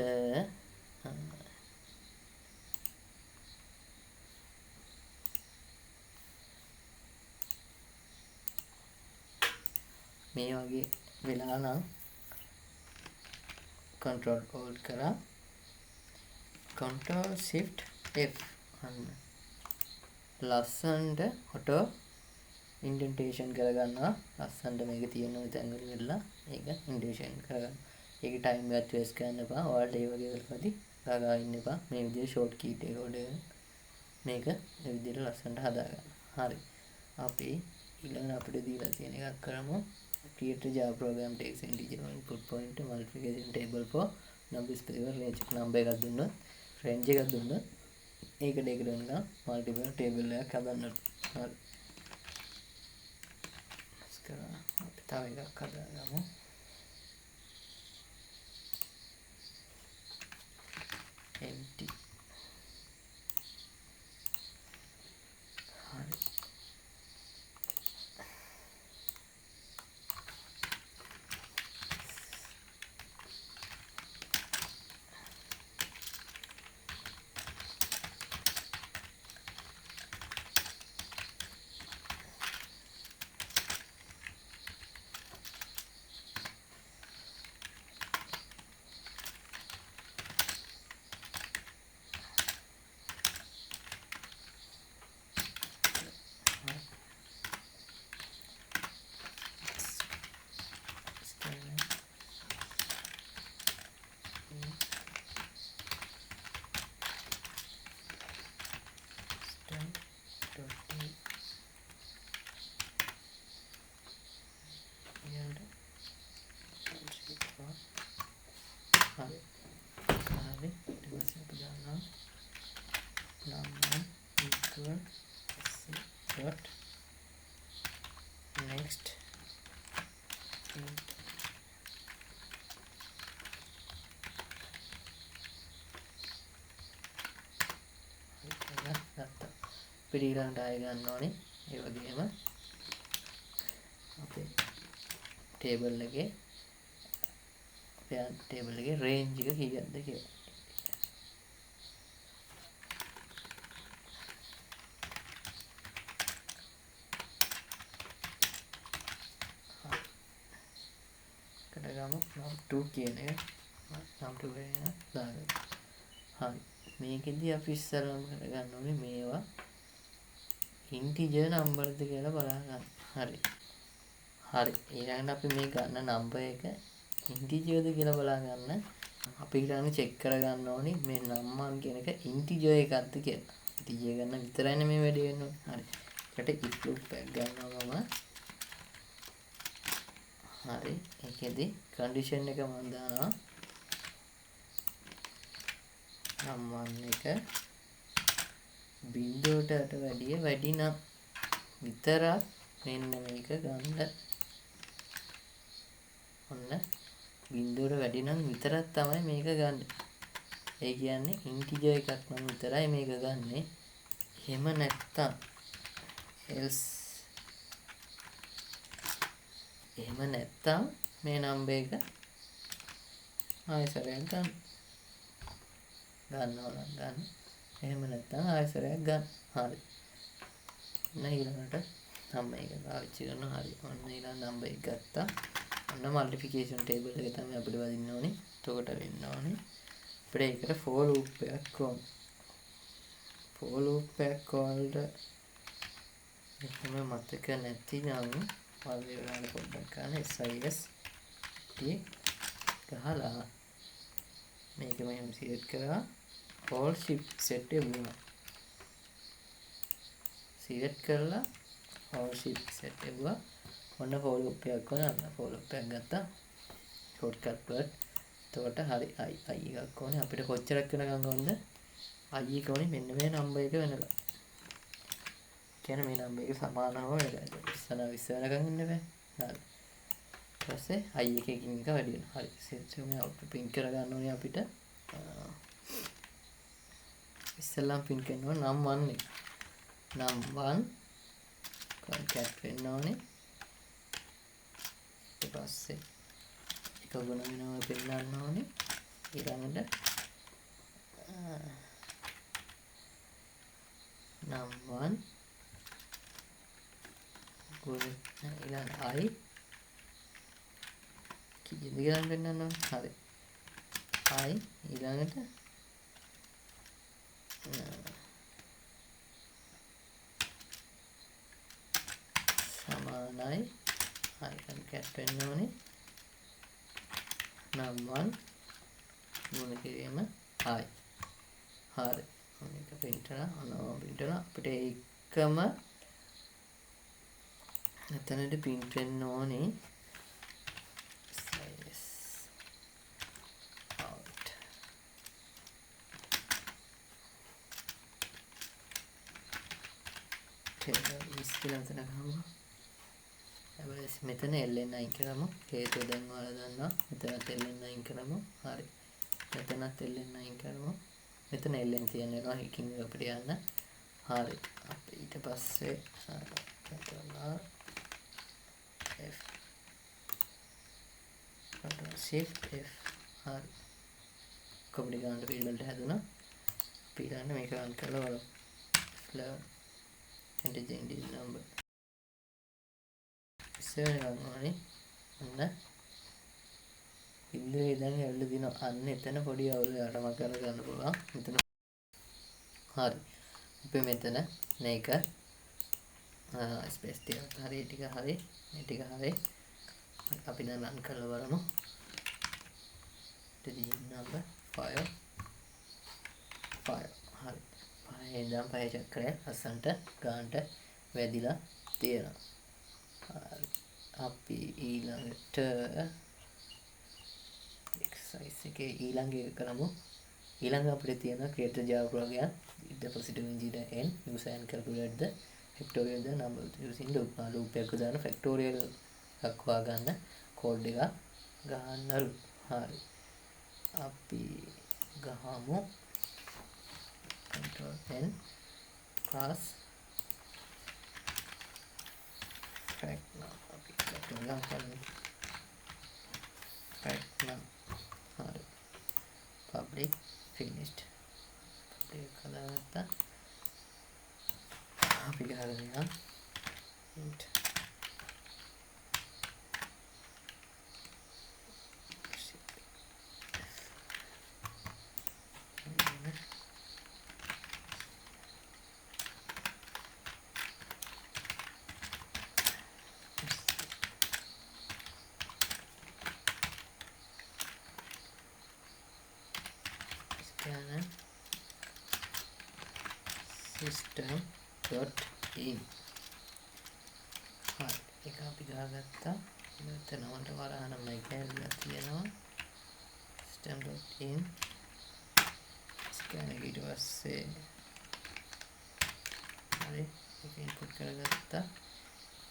මේ වගේ වෙලා නම් control alt කරා control shift F. අන්න ලස්සනට ඔටෝ ඉන්ඩෙන්ටේෂන් කරගන්නවා. ලස්සනට මේක තියෙන ওই තැන් වල වෙලා ඒක ඉන්ඩෙන්ටේෂන් කරගන්න. ඒක ටයිම් එකත් වේස්ට් කරන්න එපා. ඔයාලට ඒ වගේ වෙලාවදී ගා ඉන්න එපා. මේ විදිහට ෂෝට් කී එක උඩ මේක මේ විදිහට ලස්සනට හදාගන්න. හරි. අපි ඊළඟට අපිට දීලා තියෙන එකක් කරමු. Create a Java program takes integer input point multiplication table for number specific range. Number එකක් දුන්නොත් range එකක් දුන්නොත් ඒකට ඒකට වෙනකම් multiple table එකක් හදන්න. හරි. කරා අපි තව එකක් හදාගමු. Empty. හරි. හරි. ඊට පස්සේ අපි දානවා num1 equal s dot next int. ගත්තා. අපිට ඊළඟට ආයෙ ගන්න ඕනේ ඒ වගේම අපේ ටේබල් එකේ අපේ ටේබල් එකේ රේන්ජ් එක කීයක්ද කියලා. එකට ගමු num2 කියන එක. num2 කියන එක දාගන්න. හරි. මේකෙදි අපි ඉස්සරහම කරගන්න ඕනේ මේවා ඉන්ටිජර් නම්බර්ද කියලා බලා ගන්න. හරි. හරි. ඊළඟට අපි මේ ගන්න නම්බර් එක ඉන්ටිජර්ද කියලා බලා ගන්න. අපි ඊළඟට චෙක් කරගන්න ඕනේ මේ නම්වන් කියන එක ඉන්ටිජර් එකක්ද කියලා. ඉන්ටිජර් ගන්න විතරයිනේ මේ වැඩේ වෙන්න ඕනේ. හරි. ඒකට if loop එකක් ගන්නවා මම. හරි. ඒකෙදි කන්ඩිෂන් එක මම දානවා නම්වන් එක බිංදුවට වැඩිය වැඩි නම් විතරක් මෙන්න මේක ගන්න. ඔන්න බිංදුවට වැඩි නම් විතරක් තමයි මේක ගන්න. ඒ කියන්නේ ඉන්ටිජර් එකක් නම් විතරයි මේක ගන්නෙ. එහෙම නැත්තම් else එහෙම නැත්තම් මේ නම්බර් එක ආයෙ සැරයක් ගන්න. ගන්නවා නම් ගන්න. එහෙම නැත්තම් ආයෙ සැරයක් ගන්න. හරි. ඔන්න ඊළඟට නම්බර් එක පාවිච්චි කරනවා. හරි. ඔන්න ඊළඟ නම්බර් එක ගත්තා. ඔන්න මල්ටිප්ලිකේෂන් ටේබල් එක තමයි අපිට වදින්න ඕනේ. එතකොට වෙන්න ඕනේ අපිට ඒකට for loop එකක් ඕන. for loop එකක් වලට එහෙම මතක නැතිනම් ඔයාලා වෙලාවට පොඩ්ඩක් ගන්න SIS T ගහලා මේක මෙහෙම සිලෙක්ට් කරා all shift set එබුවා. සිලෙක්ට් කරලා all shift set එබුවා. ඔන්න for loop එකක් ඕන. අන්න for loop එකක් ගත්තා. shortcut word. එතකොට හරි i i එකක් ඕනේ. අපිට කොච්චරක් වෙනකන් ඕනද? i එක ඕනේ මෙන්න මේ නම්බර් එක වෙනකන්. කියන්නේ මේ නම්බර් එක සමානව වෙනකන්. 20 20 වෙනකන් ඉන්න බෑ. හරි. පස්සේ i එක එකින් එක වැඩි වෙනවා. හරි, සිස්ටම් එක අවුට්පුට් ප්‍රින්ට් කරගන්න ඕනේ අපිට. ඉස්සෙල්ලාම ප්‍රින්ට් කරනවා num1 එක. num1 concat වෙන්න ඕනේ. ඊට පස්සේ එක ගුණ වෙනවා පෙන්නන්න ඕනේ. ඊළඟට num1 ගුණ ඊළඟ i කීයද කියලා පෙන්නන්න ඕනේ. හරි, i ඊළඟට සමානයි i concat වෙන්න ඕනේ num1 ගුණ කිරීම i. හරි, මේක ප්‍රින්ට් කරලා ඔන්න ප්‍රින්ට් කරලා අපිට ඒකම එතනට ප්‍රින්ට් වෙන්න ඕනේ. Out table is කියලා මෙතන ගහමු. හැබැයි මෙතන ln අයින් කරමු. හේතුව දැන් ඔයාලා දන්නවා. මෙතනත් ln අයින් කරමු. හරි, මෙතනත් ln අයින් කරමු. මෙතන ln තියෙන වෙනවා එකින් අපිට යන්න. හරි, අපි ඊට පස්සේ මෙතන F control shift F. හරි, කොපිටි ගන්න පිළිවෙලට හැදුනා. අපි ඊළඟට මේක රන් කරලා බලමු. F11 enter change number ඉස්සර වෙනකන් ඕනේ. ඔන්න බිඳුවේ ඉඳන් ඇවිල්ලා දිනවා. අන්න එතන පොඩි අවුල යටමක් කරගන්න පුළුවන් මෙතන. හරි, අපි මෙතන මේක ස්පේස් ටිකක් හරි, ටික හරි, මේ ටික හරි අපි දැන් රන් කරලා බලමු. digit number 5 5. හරි, පහේ ඉඳන් පහේ චක්‍රය ලස්සනට ගානට වැදිලා තියෙනවා. හරි, අපි ඊළඟට එක්සර්සයිස් එකේ ඊළඟ එක කරමු. ඊළඟ අපිට තියෙන create a Java program with the positive integer n use and calculate the factorial the number using loop. Loop එකක් දාන factorial එකක් හොයාගන්න කෝඩ් එකක් ගහන්නලු. හරි, අපි ගහමු control n class fact num. අපි control ගන්න fact num. හරි, public finished public හදාගත්තා. අපි ගහගෙන යමු int scanner system.in. හරි, ඒක අපි ගහගත්තා. මෙතන මට වරහන මයික් ඇවිල්ලා තියෙනවා. system.in scan එක ඊට පස්සේ හරි, ඒක ඉන්පුට් කරගත්තා.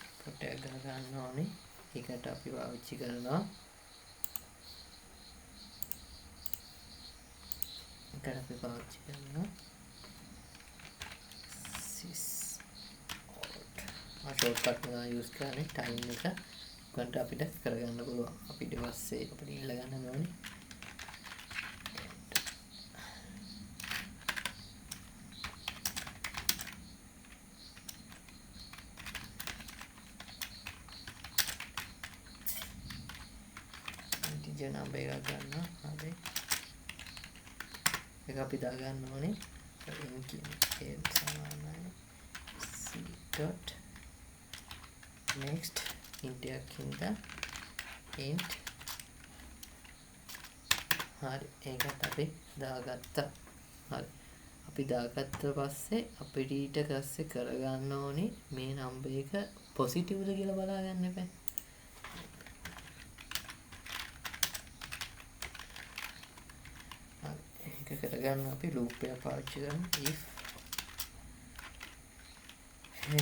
ඉන්පුට් එක ගහ ගන්න ඕනේ. ඒකට අපි පාවිච්චි කරනවා ඒකට අපි පාවිච්චි කරනවා sys out. ආ ෂෝට්කට් එක යූස් කරන්නේ ටයිම් එක ඉක්මනට අපිට කරගන්න පුළුවන්. අපි ඊට පස්සේ අපිට ඉල්ල ගන්න ඕනේ. integer number එකක් ගන්නවා. හරි, ඒක අපි දාගන්න ඕනේ. n කියන n සමානයි c dot next int එකක් හින්දා int. හරි, ඒකත් අපි දාගත්තා. හරි, අපි දාගත්ත පස්සේ අපිට ඊට පස්සේ කරගන්න ඕනේ මේ නම්බර් එක පොසිටිව්ද කියලා බලාගන්න එපා. හරි, ඒක කරගන්න අපි ලූප් එක පාවිච්චි කරමු. if n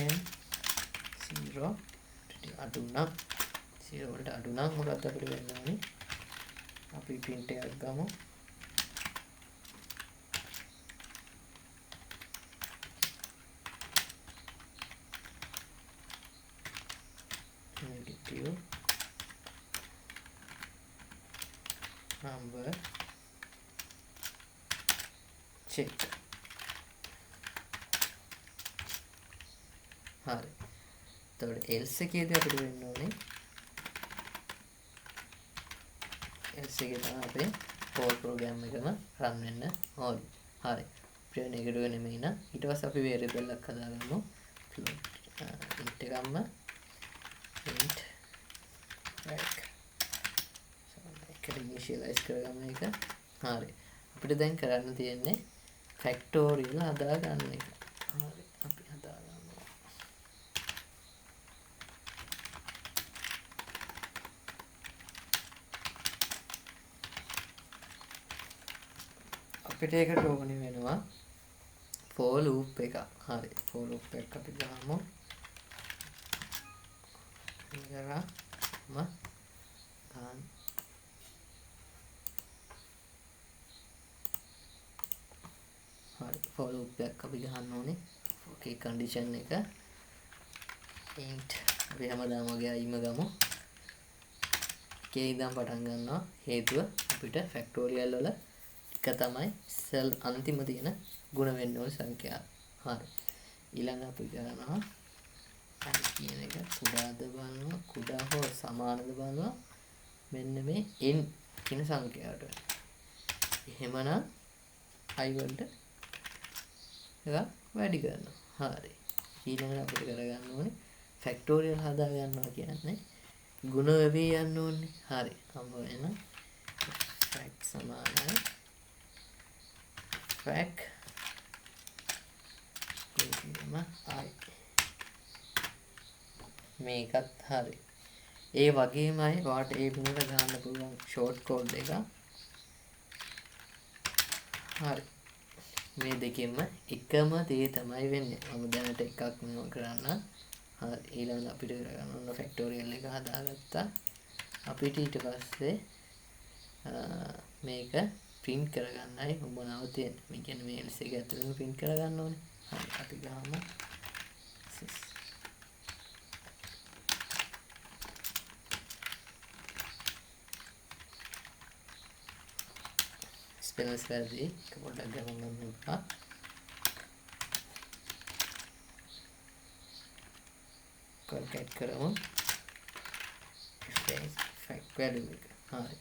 0 අඩු නම් 0 වලට අඩු නම් මොකක්ද අපිට වෙන්න ඕනේ? අපි print එකක් ගමු. Negative number check. හරි. එතකොට else එකේදී අපිට වෙන්න ඕනේ else එකේ තමයි අපේ for program එකම run වෙන්න ඕනේ. හරි. අපිට නෙගටිව් නෙමෙයි නම් ඊට පස්සේ අපි variable එකක් හදාගමු. Int එකක්ම int like එකට ඉනිෂියලයිස් කරගමු එක. හරි. අපිට දැන් කරන්න තියෙන්නේ ෆැක්ටෝරියල් හදාගන්න එක. හරි. අපි හදාගමු. අපිට ඒකට ඕනේ වෙනවා for loop එකක්. හරි. For loop එකක් අපි ගහමු. මේකම ගන්න. හරි. For loop එකක් අපි ගහන්න ඕනේ. ඕකේ කන්ඩිෂන් එක int අපි හැමදාම වගේ අයිම ගමු. එකේ ඉඳන් පටන් ගන්නවා. හේතුව අපිට ෆැක්ටෝරියල් වල එක තමයි සෙල් අන්තිම තියෙන ගුණ වෙන්න ඕන සංඛ්‍යාව. හරි. ඊළඟ අපි කරනවා i කියන එක කුඩාද බලනවා, කුඩා හෝ සමානද බලනවා. මෙන්න මේ n කියන සංඛ්‍යාවට. එහෙමනම් i වලට එකක් වැඩි කරනවා. හරි. ඊළඟට අපිට කරගන්න ඕනේ ෆැක්ටෝරියල් හදා ගන්නවා කියන්නේ ගුණ වෙවි යන්න ඕනේ. හරි. අම්ම වෙන ෆැක්ට් සමානයි ෆැක් ගුණ i. මේකත් හරි. ඒ වගේමයි ඔයාට ඒ වෙනුවට ගන්න පුළුවන් ෂෝට් කෝඩ් එක. හරි. මේ දෙකෙන්ම එකම දේ තමයි වෙන්නේ. මම දැනට එකක් මෙව කරන්න. හරි. ඊළඟට අපිට කරගන්න ඕන ෆැක්ටෝරියල් එක හදාගත්තා. අපිට ඊට පස්සේ මේක print කරගන්නයි උඹනාව තියෙන්නේ. මේ කියන්නේ මේ else එක ඇතුළෙන් print කරගන්න ඕනේ. හරි. අපි ගහමු. ස්පෙල්ස් වැරදි. ඒක පොඩ්ඩක් ගණන් ගන්න එපා. කන්කැට් කරමු. ෆැක්ට් වැලියු එක. හරි.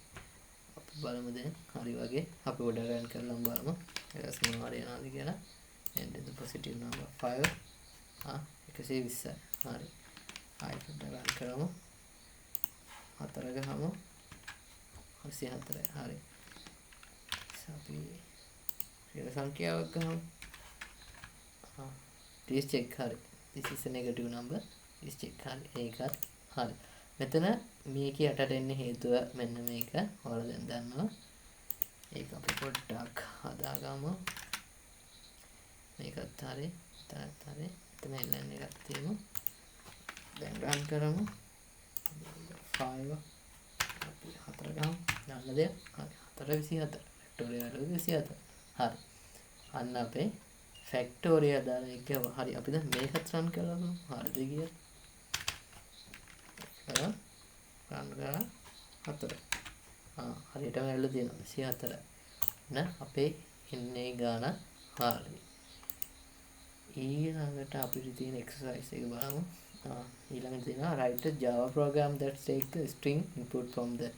අපි බලමු දැන්. හරි වගේ. අපි පොඩ්ඩක් රන් කරලා බලමු. ඊට පස්සේ මොනවා හරි එනවාද කියලා. Enter the positive number 5. 120. හරි. ආයෙ පොඩ්ඩක් රන් කරමු. 4 ගහමු. 24. හරි. අපි ඍණ සංඛ්‍යාවක් ගහමු. Please check. හරි. This is a negative number. Please check. හරි. ඒකත් හරි. මෙතන මේක යටට එන්න හේතුව මෙන්න මේක. ඔයාලා දැන් දන්නවා. ඒක අපි පොඩ්ඩක් හදාගමු. මේකත් හරි. එතනත් හරි. එතන ln එකක් තියමු. දැන් රන් කරමු. 5 අපි 4 ගහමු. ගන්න දෙයක්. හරි. 4 24. ෆැක්ටෝරියල් 24. හරි. අන්න අපේ ෆැක්ටෝරියල් දාන එක හරි. අපි දැන් මේකත් රන් කරලා බලමු. හරිද කියලා. රන් කරා 4. හරියටම ඇවිල්ලා තියෙනවා 24. න අපේ එන්නේ ගාන හරි. ඊළඟට අපිට තියෙන එක්සර්සයිස් එක බලමු. ඊළඟට තියෙනවා write a Java program that take the string input from the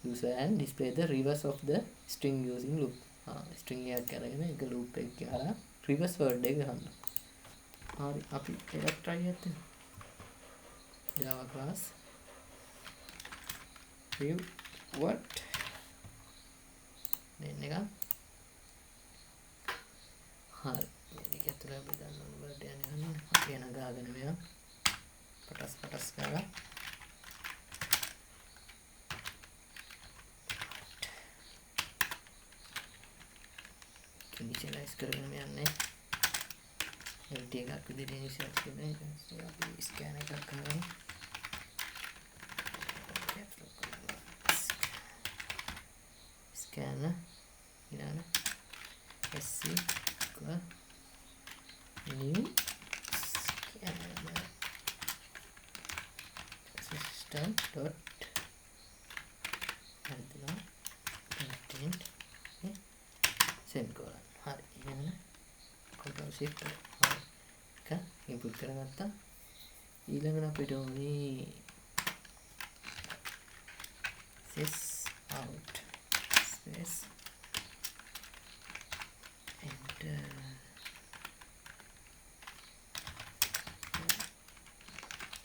user and display the reverse of the string using loop. String එකක් අරගෙන ඒක loop එක අරන් reverse word එක ගන්න. හරි. අපි ඒකත් try එකක් දෙමු. Java class revert දෙන්න එක. හරි. මේක ඇතුළේ අපි දන්න ඕන වර්ඩ් යන්නේ ගන්න. අපි එන ගාගෙන මේවා පටස් පටස් ගාලා ඉනිෂියලයිස් කරගෙන යන්නේ. empty එකක් විදිහට ඉනිෂියලයිස් කරගෙන ඊට පස්සේ අපි ස්කෑන් එකක් කරමු. මෙතන ඊළඟ sc equal new scanner system dot හරිද content semicolon. හරි, ඊළඟ control shift හරි එක ඉන්පුට් කරගත්තා. ඊළඟට අපිට ඕනේ sys out space enter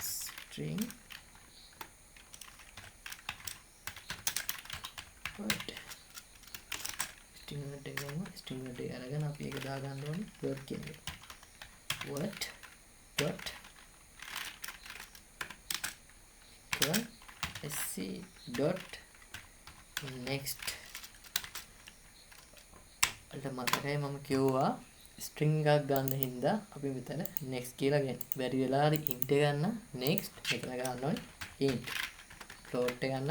string word. String word එක ගමු. String word එක අරගෙන අපි ඒක දාගන්න ඕනේ word කියන එක. Word dot equal sc dot next. අල්ට මතකයි මම කිව්වා ස්ට්‍රින්ග් එකක් ගන්න හින්දා අපි මෙතන next කියලා ගන්න. බැරි වෙලා හරි int එක ගන්න next මෙතන ගන්න ඕනේ int. Float එක ගන්න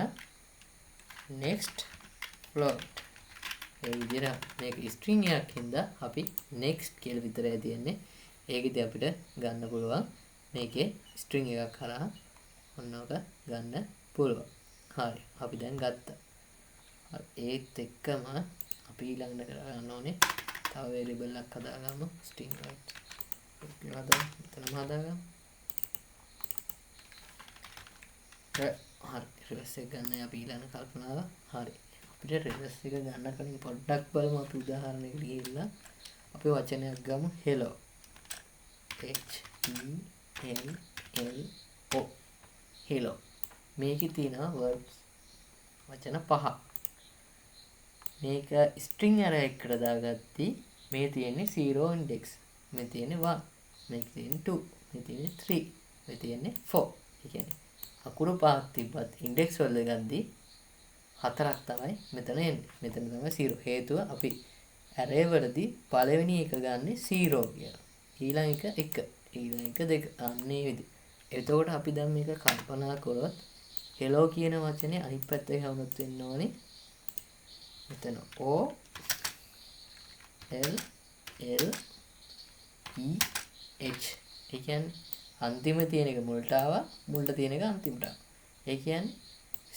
next float. ඒ විදිහට මේක ස්ට්‍රින්ග් එකක් හින්දා අපි next කියලා විතරයි තියෙන්නේ. ඒකෙදි අපිට ගන්න පුළුවන් මේකේ ස්ට්‍රින්ග් එකක් හරහා ඔන්න ඔක ගන්න පුළුවන්. හරි, අපි දැන් ගත්තා. හරි, ඒත් එක්කම අපි ඊළඟට කරගන්න ඕනේ තව වේරියබල් එකක් හදාගමු. ස්ට්‍රින්ග් වලට කියලා හදාගමු. මෙතනම හදාගමු. හරි, රිවර්ස් එක ගන්න අපි ඊළඟ කල්පනාව. හරි, අපිට රිවර්ස් එක ගන්න කලින් පොඩ්ඩක් බලමු අපි උදාහරණයකට ගිහිල්ලා අපි වචනයක් ගමු. Hello, H E L L O, hello. මේකේ තියෙනවා words වචන පහක්. මේක ස්ට්‍රින්ග් ඇරේ එකට දාගත්තී මේ තියෙන්නේ 0 ඉන්ඩෙක්ස්, මේ තියෙන්නේ 1, මේක තියෙන්නේ 2, මේ තියෙන්නේ 3, මේ තියෙන්නේ 4. ඒ කියන්නේ අකුරු පහක් තිබ්බත් ඉන්ඩෙක්ස් වල ගද්දී හතරක් තමයි මෙතන එන්නේ. මෙතන තමයි 0. හේතුව අපි ඇරේ වලදී පළවෙනි එක ගන්නෙ 0 කියලා. ඊළඟ එක 1, ඊළඟ එක 2. අන්න ඒ විදිහ. එතකොට අපි දැන් මේක කල්පනා කරොත් hello කියන වචනේ අනිත් පැත්තේ හැවුනොත් වෙන්න ඕනේ මෙතන O L L E H. ඒ කියන්නේ අන්තිම තියෙන එක මුලට ආවා, මුලට තියෙන එක අන්තිමට ආවා. ඒ කියන්නේ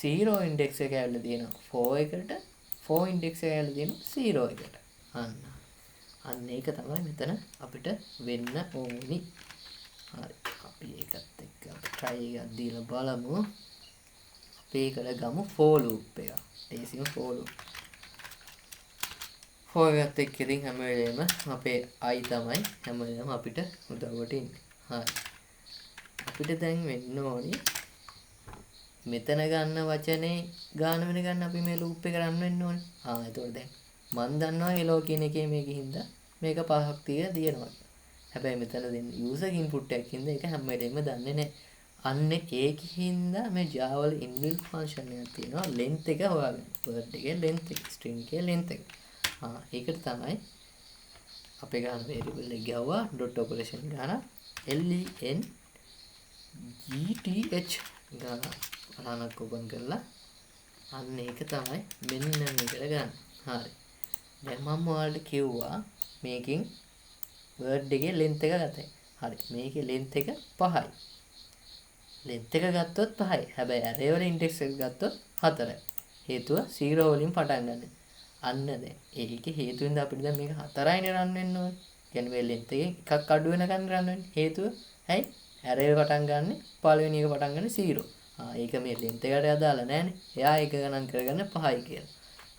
0 ඉන්ඩෙක්ස් එක ඇවිල්ලා තියෙනවා 4 එකට, 4 ඉන්ඩෙක්ස් එක ඇවිල්ලා තියෙනවා 0 එකට. අන්න ඒක තමයි මෙතන අපිට වෙන්න ඕනි. හරි, අපි ඒකත් එක්ක අපි try එකක් දීලා බලමු. අපි ඒකට ගමු for loop එක. ලේසිම for loop. For එකත් එක්ක ඉතින් හැම වෙලේම අපේ i තමයි හැම වෙලේම අපිට උදව්වට ඉන්නේ. හරි, අපිට දැන් වෙන්න ඕනි මෙතන ගන්න වචනේ ගාන වෙන ගන්න අපි මේ ලූප් එක රන් වෙන්න ඕනේ. එතකොට දැන් මං දන්නවා hello කියන එකේ මේක හින්දා මේක පහක් තියලා තියෙනවා. හැබැයි මෙතන දෙන්නේ user input එකක් හින්දා ඒක හැම වෙලේම දන්නේ නැහැ. අන්න ඒක හින්දා මේ Java වල inbuilt function එකක් තියෙනවා length එක හොයාගන්න. Word එකේ length එක, string එකේ length එක. ඒකට තමයි අපේ ගන්න variable එක ගැහුවා dot operation ගාන len gth ගාන අරණක් ඕපන් කරලා අන්න ඒක තමයි මෙන්න මේකට ගන්න. හරි, දැන් මම ඔයාලට කිව්වා මේකෙන් word එකේ length එක ගතයි. හරි, මේකේ length එක 5යි. Length එක ගත්තොත් 5යි. හැබැයි array වල index එක ගත්තොත් 4යි. හේතුව 0 වලින් පටන් ගන්න. අන්න දැන් ඒකේ හේතුවෙන්ද අපිට දැන් මේක 4යිනේ රන් වෙන්න ඕනේ. කියන්නේ මේ length එකෙන් එකක් අඩු වෙනකන් රන් වෙන්නේ. හේතුව ඇයි? Array එක පටන් ගන්නෙ පළවෙනි එක පටන් ගන්නෙ 0. ඒක මේ length එකට අදාළ නෑනේ. එයා ඒක ගණන් කරගන්න 5යි කියලා.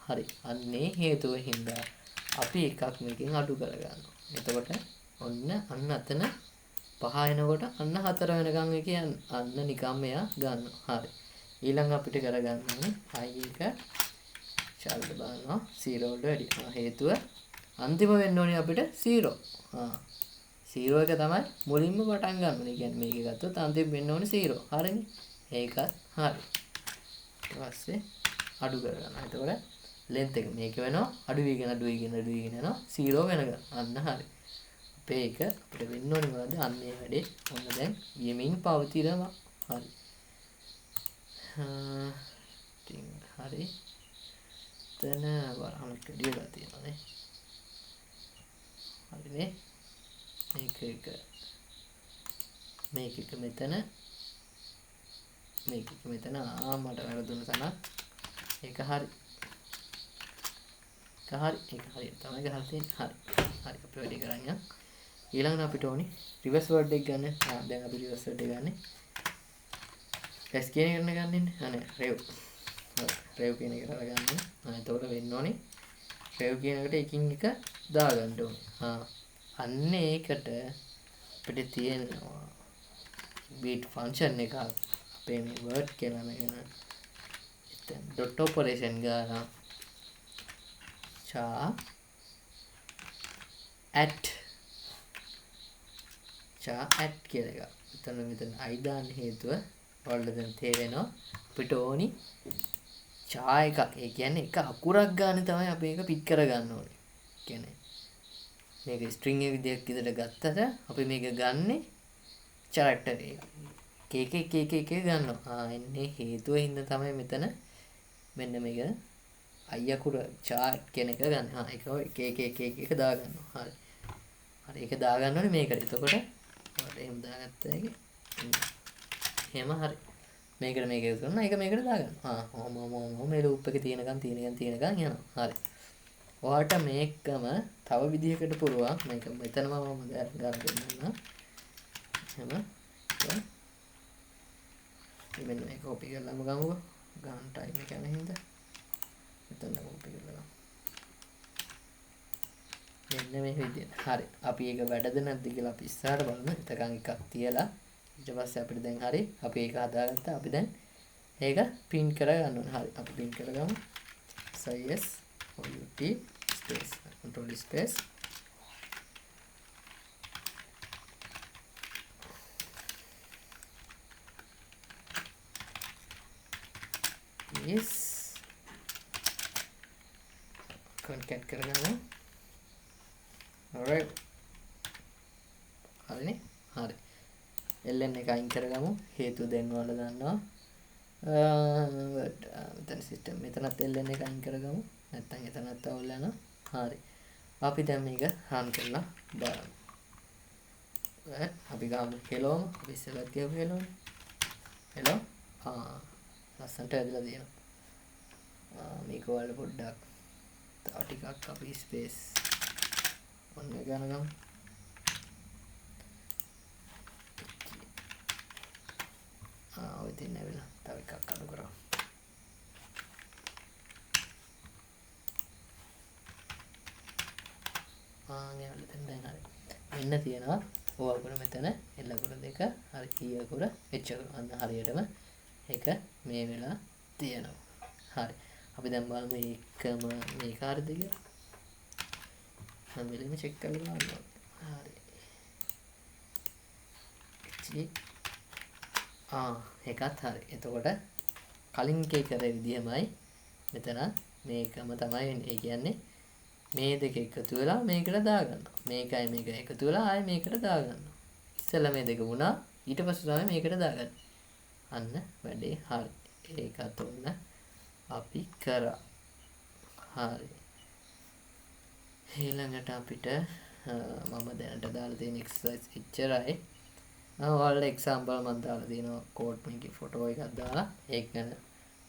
හරි, අන්නේ හේතුව හින්දා අපි එකක් මේකෙන් අඩු කරගන්නවා. එතකොට ඔන්න අන්න අතන 5 එනකොට අන්න 4 වෙනකන් එක යන්න. අන්න නිකම්ම එයා ගන්නවා. හරි, ඊළඟ අපිට කරගන්න ඕනේ i එක චල්ද බලනවා 0 වලට වැඩි. හේතුව අන්තිම වෙන්න ඕනේ අපිට 0. 0 එක තමයි මුලින්ම පටන් ගන්න ඕනේ. ඒ කියන්නේ මේක ගත්තොත් අන්තිම වෙන්න ඕනේ 0. හරිනේ. ඒකත් හරි. ඊට පස්සේ අඩු කරගන්න. එතකොට length එක මේක වෙනවා අඩු වීගෙන අඩු වීගෙන අඩු වීගෙන යනවා 0 වෙනකන්. අන්න හරි. අපේ එක අපිට වෙන්න ඕනේ මොකද්ද? අන්න ඒ වැඩේ ඔන්න දැන් යමින් පවතිනවා. හරි. ඉතින් හරි. මෙතන වරහණක් වැඩි වෙලා තියෙනවා නේ. හරිනේ. මේක එක මේක එක මෙතන මේක එක මෙතන. මට වැරදුන තැනක්. ඒක හරි. ඒක හරි. ඒක හරියට තමයි ගහලා තියෙන්නේ. හරි. හරි අපි වැඩි කරන් යමු. ඊළඟට අපිට ඕනි රිවර්ස් වර්ඩ් එක ගන්න. දැන් අපි රිවර්ස් වර්ඩ් එක ගන්නෙ. S කියන එක ගන්න ඉන්නේ. අනේ රෙව්. හරි රෙව් කියන එකට අරගන්න. එතකොට වෙන්න ඕනි රෙව් කියන එකට එකින් එක දාගන්න ඕනේ. අන්න ඒකට අපිට තියෙනවා බීට් ෆන්ක්ෂන් එකක්. අපේ මේ වර්ඩ් කියලා නේද? එතන ඩොට් ඔපරේෂන් ගාලා චා ඇට් චා ඇට් කියලා එකක්. එතන මෙතන i දාන්න හේතුව ඔයාලට දැන් තේරෙනවා. අපිට ඕනි චා එකක්. ඒ කියන්නේ එක අකුරක් ගන්න තමයි අපි ඒක පික් කරගන්න ඕනේ. කියන්නේ මේක ස්ට්‍රින්ග් එක විදියක් විදිහට ගත්තට අපි මේක ගන්නෙ කැරක්ටර් එක. එක එක එක එක ගන්නවා. එන්නේ හේතුව හින්දා තමයි මෙතන මෙන්න මේක i අකුර චා කියන එක ගන්න. ඒක එක එක එක එක එක දාගන්නවා. හරි. හරි ඒක දාගන්න ඕනේ මේකට. එතකොට ඔයාලට එහෙම දාගත්තා එක. එහෙම හරි. මේකට මේක එකතු කරනවා. ඒක මේකට දාගන්නවා. ඔහොම ඔහොම ඔහොම මේ ලූප් එකේ තියෙනකන් තියෙනකන් තියෙනකන් යනවා. හරි. ඔයාලට මේකම තව විදිහකට පුළුවන්. මේක මෙතනම මම ගන්න දෙන්නම්. එහෙම මෙන්න මේක කොපි කරලාම ගමුකෝ. ගන්න ටයිම් එක යන හින්දා. මෙතන කොපි කරලා ගමු. මෙන්න මේ විදිහට. හරි. අපි ඒක වැඩද නැද්ද කියලා අපි ඉස්සරහට බලමු. එතකන් එකක් තියලා ඊට පස්සේ අපිට දැන් හරි අපි ඒක හදාගත්තා. අපි දැන් ඒක පින් කරගන්න ඕනේ. හරි. අපි පින් කරගමු. SIS OUT space control space is concat කරගමු. Alright. හරිනේ. හරි. ln එක අයින් කරගමු. හේතුව දැන් ඔයාලා දන්නවා. මෙතන සිස්ටම් මෙතනත් ln එක අයින් කරගමු. නැත්තම් එතනත් අවුල් යනවා. හරි. අපි දැන් මේක රන් කරලා බලමු. අපි ගමු hello. අපි ඉස්සෙල්ලත් කියපු hello. Hello. ලස්සනට ඇදලා තියෙනවා. මේක ඔයාලා පොඩ්ඩක් තව ටිකක් අපි ස්පේස් ඔන්න ගන්න ගමු. ඔය දෙන්න ඇවිල්ලා තව එකක් අඩු කරමු. නේ දැන් හරි. මෙන්න තියෙනවා O අකුර මෙතන L අකුර දෙක හරි E අකුර H අකුර. අන්න හරියටම ඒක මේ වෙලා තියෙනවා. හරි. අපි දැන් බලමු ඒකම මේක හරිද කියලා. හැම වෙලෙම චෙක් කරලා බලන්න ඕනේ. හරි. H ඒකත් හරි. එතකොට කලින් එකේ කරේ විදිහමයි මෙතන මේකම තමයි වෙන්නේ. ඒ කියන්නේ මේ දෙක එකතු වෙලා මේකට දාගන්නවා. මේකයි මේක එකතු වෙලා ආයෙ මේකට දාගන්නවා. ඉස්සෙල්ලා මේ දෙක වුණා ඊට පස්සේ තමයි මේකට දාගන්නේ. අන්න වැඩේ හරි. ඒකත් ඔන්න අපි කරා. හරි. ඊළඟට අපිට මම දැනට දාලා තියෙන එක්සර්සයිස් එච්චරයි. ඔයාලට එක්සැම්පල් මම දාලා තියෙනවා කෝඩ් මේකේ ෆොටෝ එකක් දාලා ඒක ගැන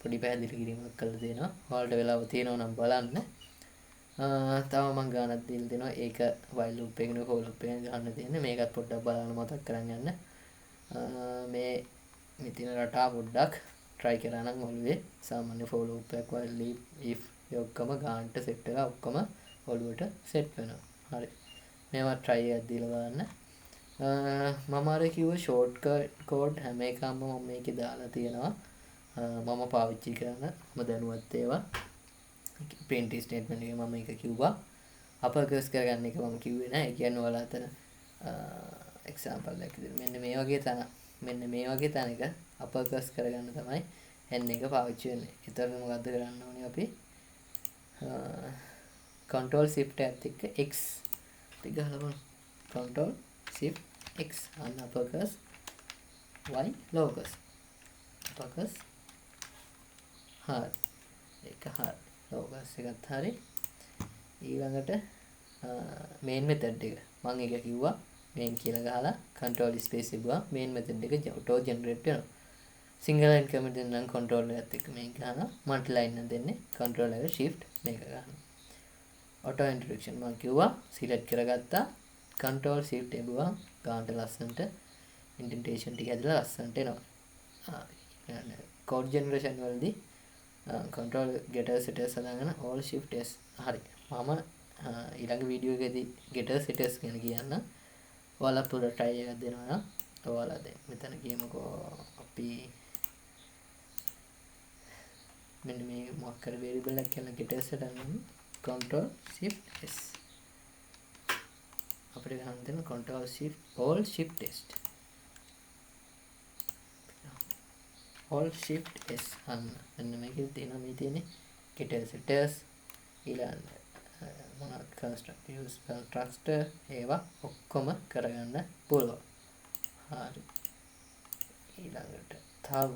පොඩි පැහැදිලි කිරීමක් කරලා තියෙනවා. ඔයාලට වෙලාව තියෙනවා නම් බලන්න. තව මම ගානක් දීලා දෙනවා. ඒක while loop එකකින් for loop එකකින් ගන්න තියෙන්නේ. මේකත් පොඩ්ඩක් බලන්න මතක් කරන් යන්න. මේ මෙතන රටා පොඩ්ඩක් try කරා නම් ඔළුවේ සාමාන්‍ය for loop එකක් while loop if ඒ ඔක්කොම ගානට සෙට් වෙලා ඔක්කොම ඔළුවට සෙට් වෙනවා. හරි. මේවා try එකක් දීලා බලන්න. මම අර කිව්ව ෂෝට් කෝඩ් හැම එකම මම මේකේ දාලා තියෙනවා. මම පාවිච්චි කරන මම දැනුවත් ඒවා. print statement එකේ මම ඒක කිව්වා. අපර් කේස් කරගන්න එක මම කිව්වේ නෑ. ඒ කියන්නේ ඔයාලා අතන එක්සැම්පල් එකක් විදිහට මෙන්න මේ වගේ තැන මෙන්න මේ වගේ තැනක අපර් කේස් කරගන්න තමයි n එක පාවිච්චි වෙන්නේ. ඒතර මොකද්ද කරන්න ඕනේ අපි control shift එකත් එක්ක x ටික ගහලා බලමු. control shift x අන්න upper case y lower case upper case හරි. ඒක හරි. ලෝකස් එකත් හරි. ඊළඟට මේන් මෙතඩ් එක මම ඒක කිව්වා මේන් කියලා ගහලා කන්ට්‍රෝල් ස්පේස් එබුවා මේන් මෙතඩ් එක ඔටෝ ජෙනරේට් වෙනවා. සිංගල් ලයින් කමෙන්ට් දෙන්න නම් කන්ට්‍රෝල් එකත් එක්ක මේක ගහනවා. මල්ටි ලයින් නම් දෙන්නේ කන්ට්‍රෝල් එක ෂිෆ්ට් මේක ගහනවා. ඔටෝ ඉන්ට්‍රොඩක්ෂන් මම කිව්වා සිලෙක්ට් කරගත්තා කන්ට්‍රෝල් ෂිෆ්ට් එබුවා ගානට ලස්සනට ඉන්ඩෙන්ටේෂන් ටික ඇදලා ලස්සනට එනවා. කෝඩ් ජෙනරේෂන් වලදී කන්ට්‍රෝල් getter setters හදාගෙන all shift s. හරි මම ඊළඟ වීඩියෝ එකේදී getter setters ගැන කියන්න. ඔයාලා පොඩ try එකක් දෙනවා නම් ඔයාලා දැන් මෙතන කියමුකෝ අපි මෙන්න මේ මොකක් කර variable එකක් කියලා getter setter නම් control shift s අපිට ගන්න දෙන control shift all shift s all shift s අන්න මෙන්න මේකේ තියෙනවා මේ තියෙන්නේ getter setters ඊළඟ මොනවද construct use constructor ඒවා ඔක්කොම කරගන්න පුළුවන්. හරි ඊළඟට තව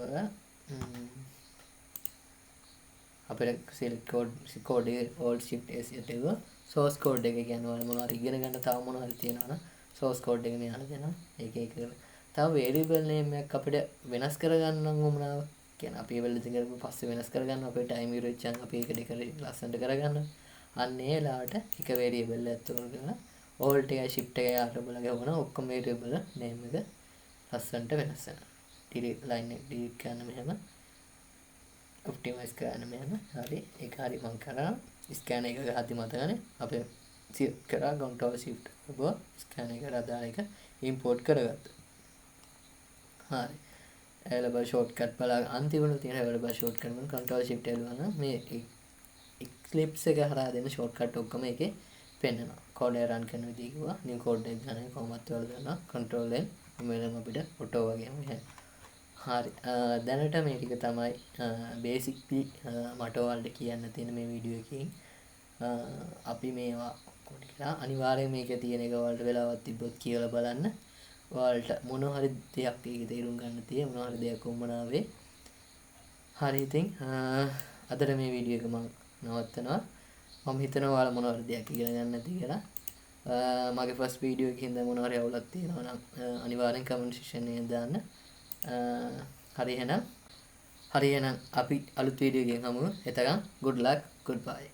අපිට select code code එක alt shift s එටුව source code එක කියන්නේ ඔයාලා මොනවා හරි ඉගෙන ගන්න තව මොනවා හරි තියෙනවා නම් source code එක මෙයාලා දෙනවා. ඒක ඒක තව variable name එකක් අපිට වෙනස් කරගන්න නම් උවමනාව කියන්නේ අපි ඒ වෙලෙදි කරපු පස්සේ වෙනස් කරගන්න අපේ ටයිම් ඉවර වෙච්චාම අපි ඒක ඩෙකරේට් ලස්සනට කරගන්න. අන්න ඒ වෙලාවට එක variable එකක් තෝරගෙන alt එකයි shift එකයි R වල ගැහුවනම් ඔක්කොම variable name එක ලස්සනට වෙනස් වෙනවා. Delete line එක delete කරන්න මෙහෙම ඔප්ටිමයිස් කරන්න මෙහෙම. හරි ඒක හරි මං කරා ස්කෑනර් එක ගහද්දි මතකනේ අපි කරා control shift ඔබ ස්කෑනර් එකට අදාළ එක ඉම්පෝට් කරගත්තා. හරි available shortcut බලා අන්තිමට තියෙන available shortcut වල control shift එළුවා නම් මේ Eclipse එක හරහා දෙන shortcut ඔක්කොම ඒකේ පෙන්නනවා. කෝඩ් එක රන් කරන විදිහ කිව්වා. නිව් කෝඩ් එක ගන්න කොහොමත් ඔයාලා දන්නවා. control N හැම වෙලේම අපිට ඔටෝ වගේම ගහනවා. හරි දැනට මේ ටික තමයි බේසික්ලි මට ඔයාලට කියන්න තියෙන මේ වීඩියෝ එකකින්. අපි මේවා ඔක්කොම ටික අනිවාර්යයෙන් මේකේ තියෙන එක ඔයාලට වෙලාවක් තිබ්බොත් කියලා බලන්න. ඔයාලට මොන හරි දෙයක් ඒකේ තේරුම් ගන්න තියෙ මොන හරි දෙයක් වුමනා වේ. හරි ඉතින් අදට මේ වීඩියෝ එක මම නවත්තනවා. මම හිතනවා ඔයාලා මොන හරි දෙයක් ඉගෙන ගන්න ඇති කියලා. මගේ ෆස්ට් වීඩියෝ එකේ හින්දා මොන හරි අවුලක් තියෙනවා නම් අනිවාර්යෙන් කමෙන්ට් සෙක්ෂන් එකේ දාන්න. හරි එහෙනම් අපි අලුත් වීඩියෝ එකකින් හමු. එතකන් good luck, goodbye.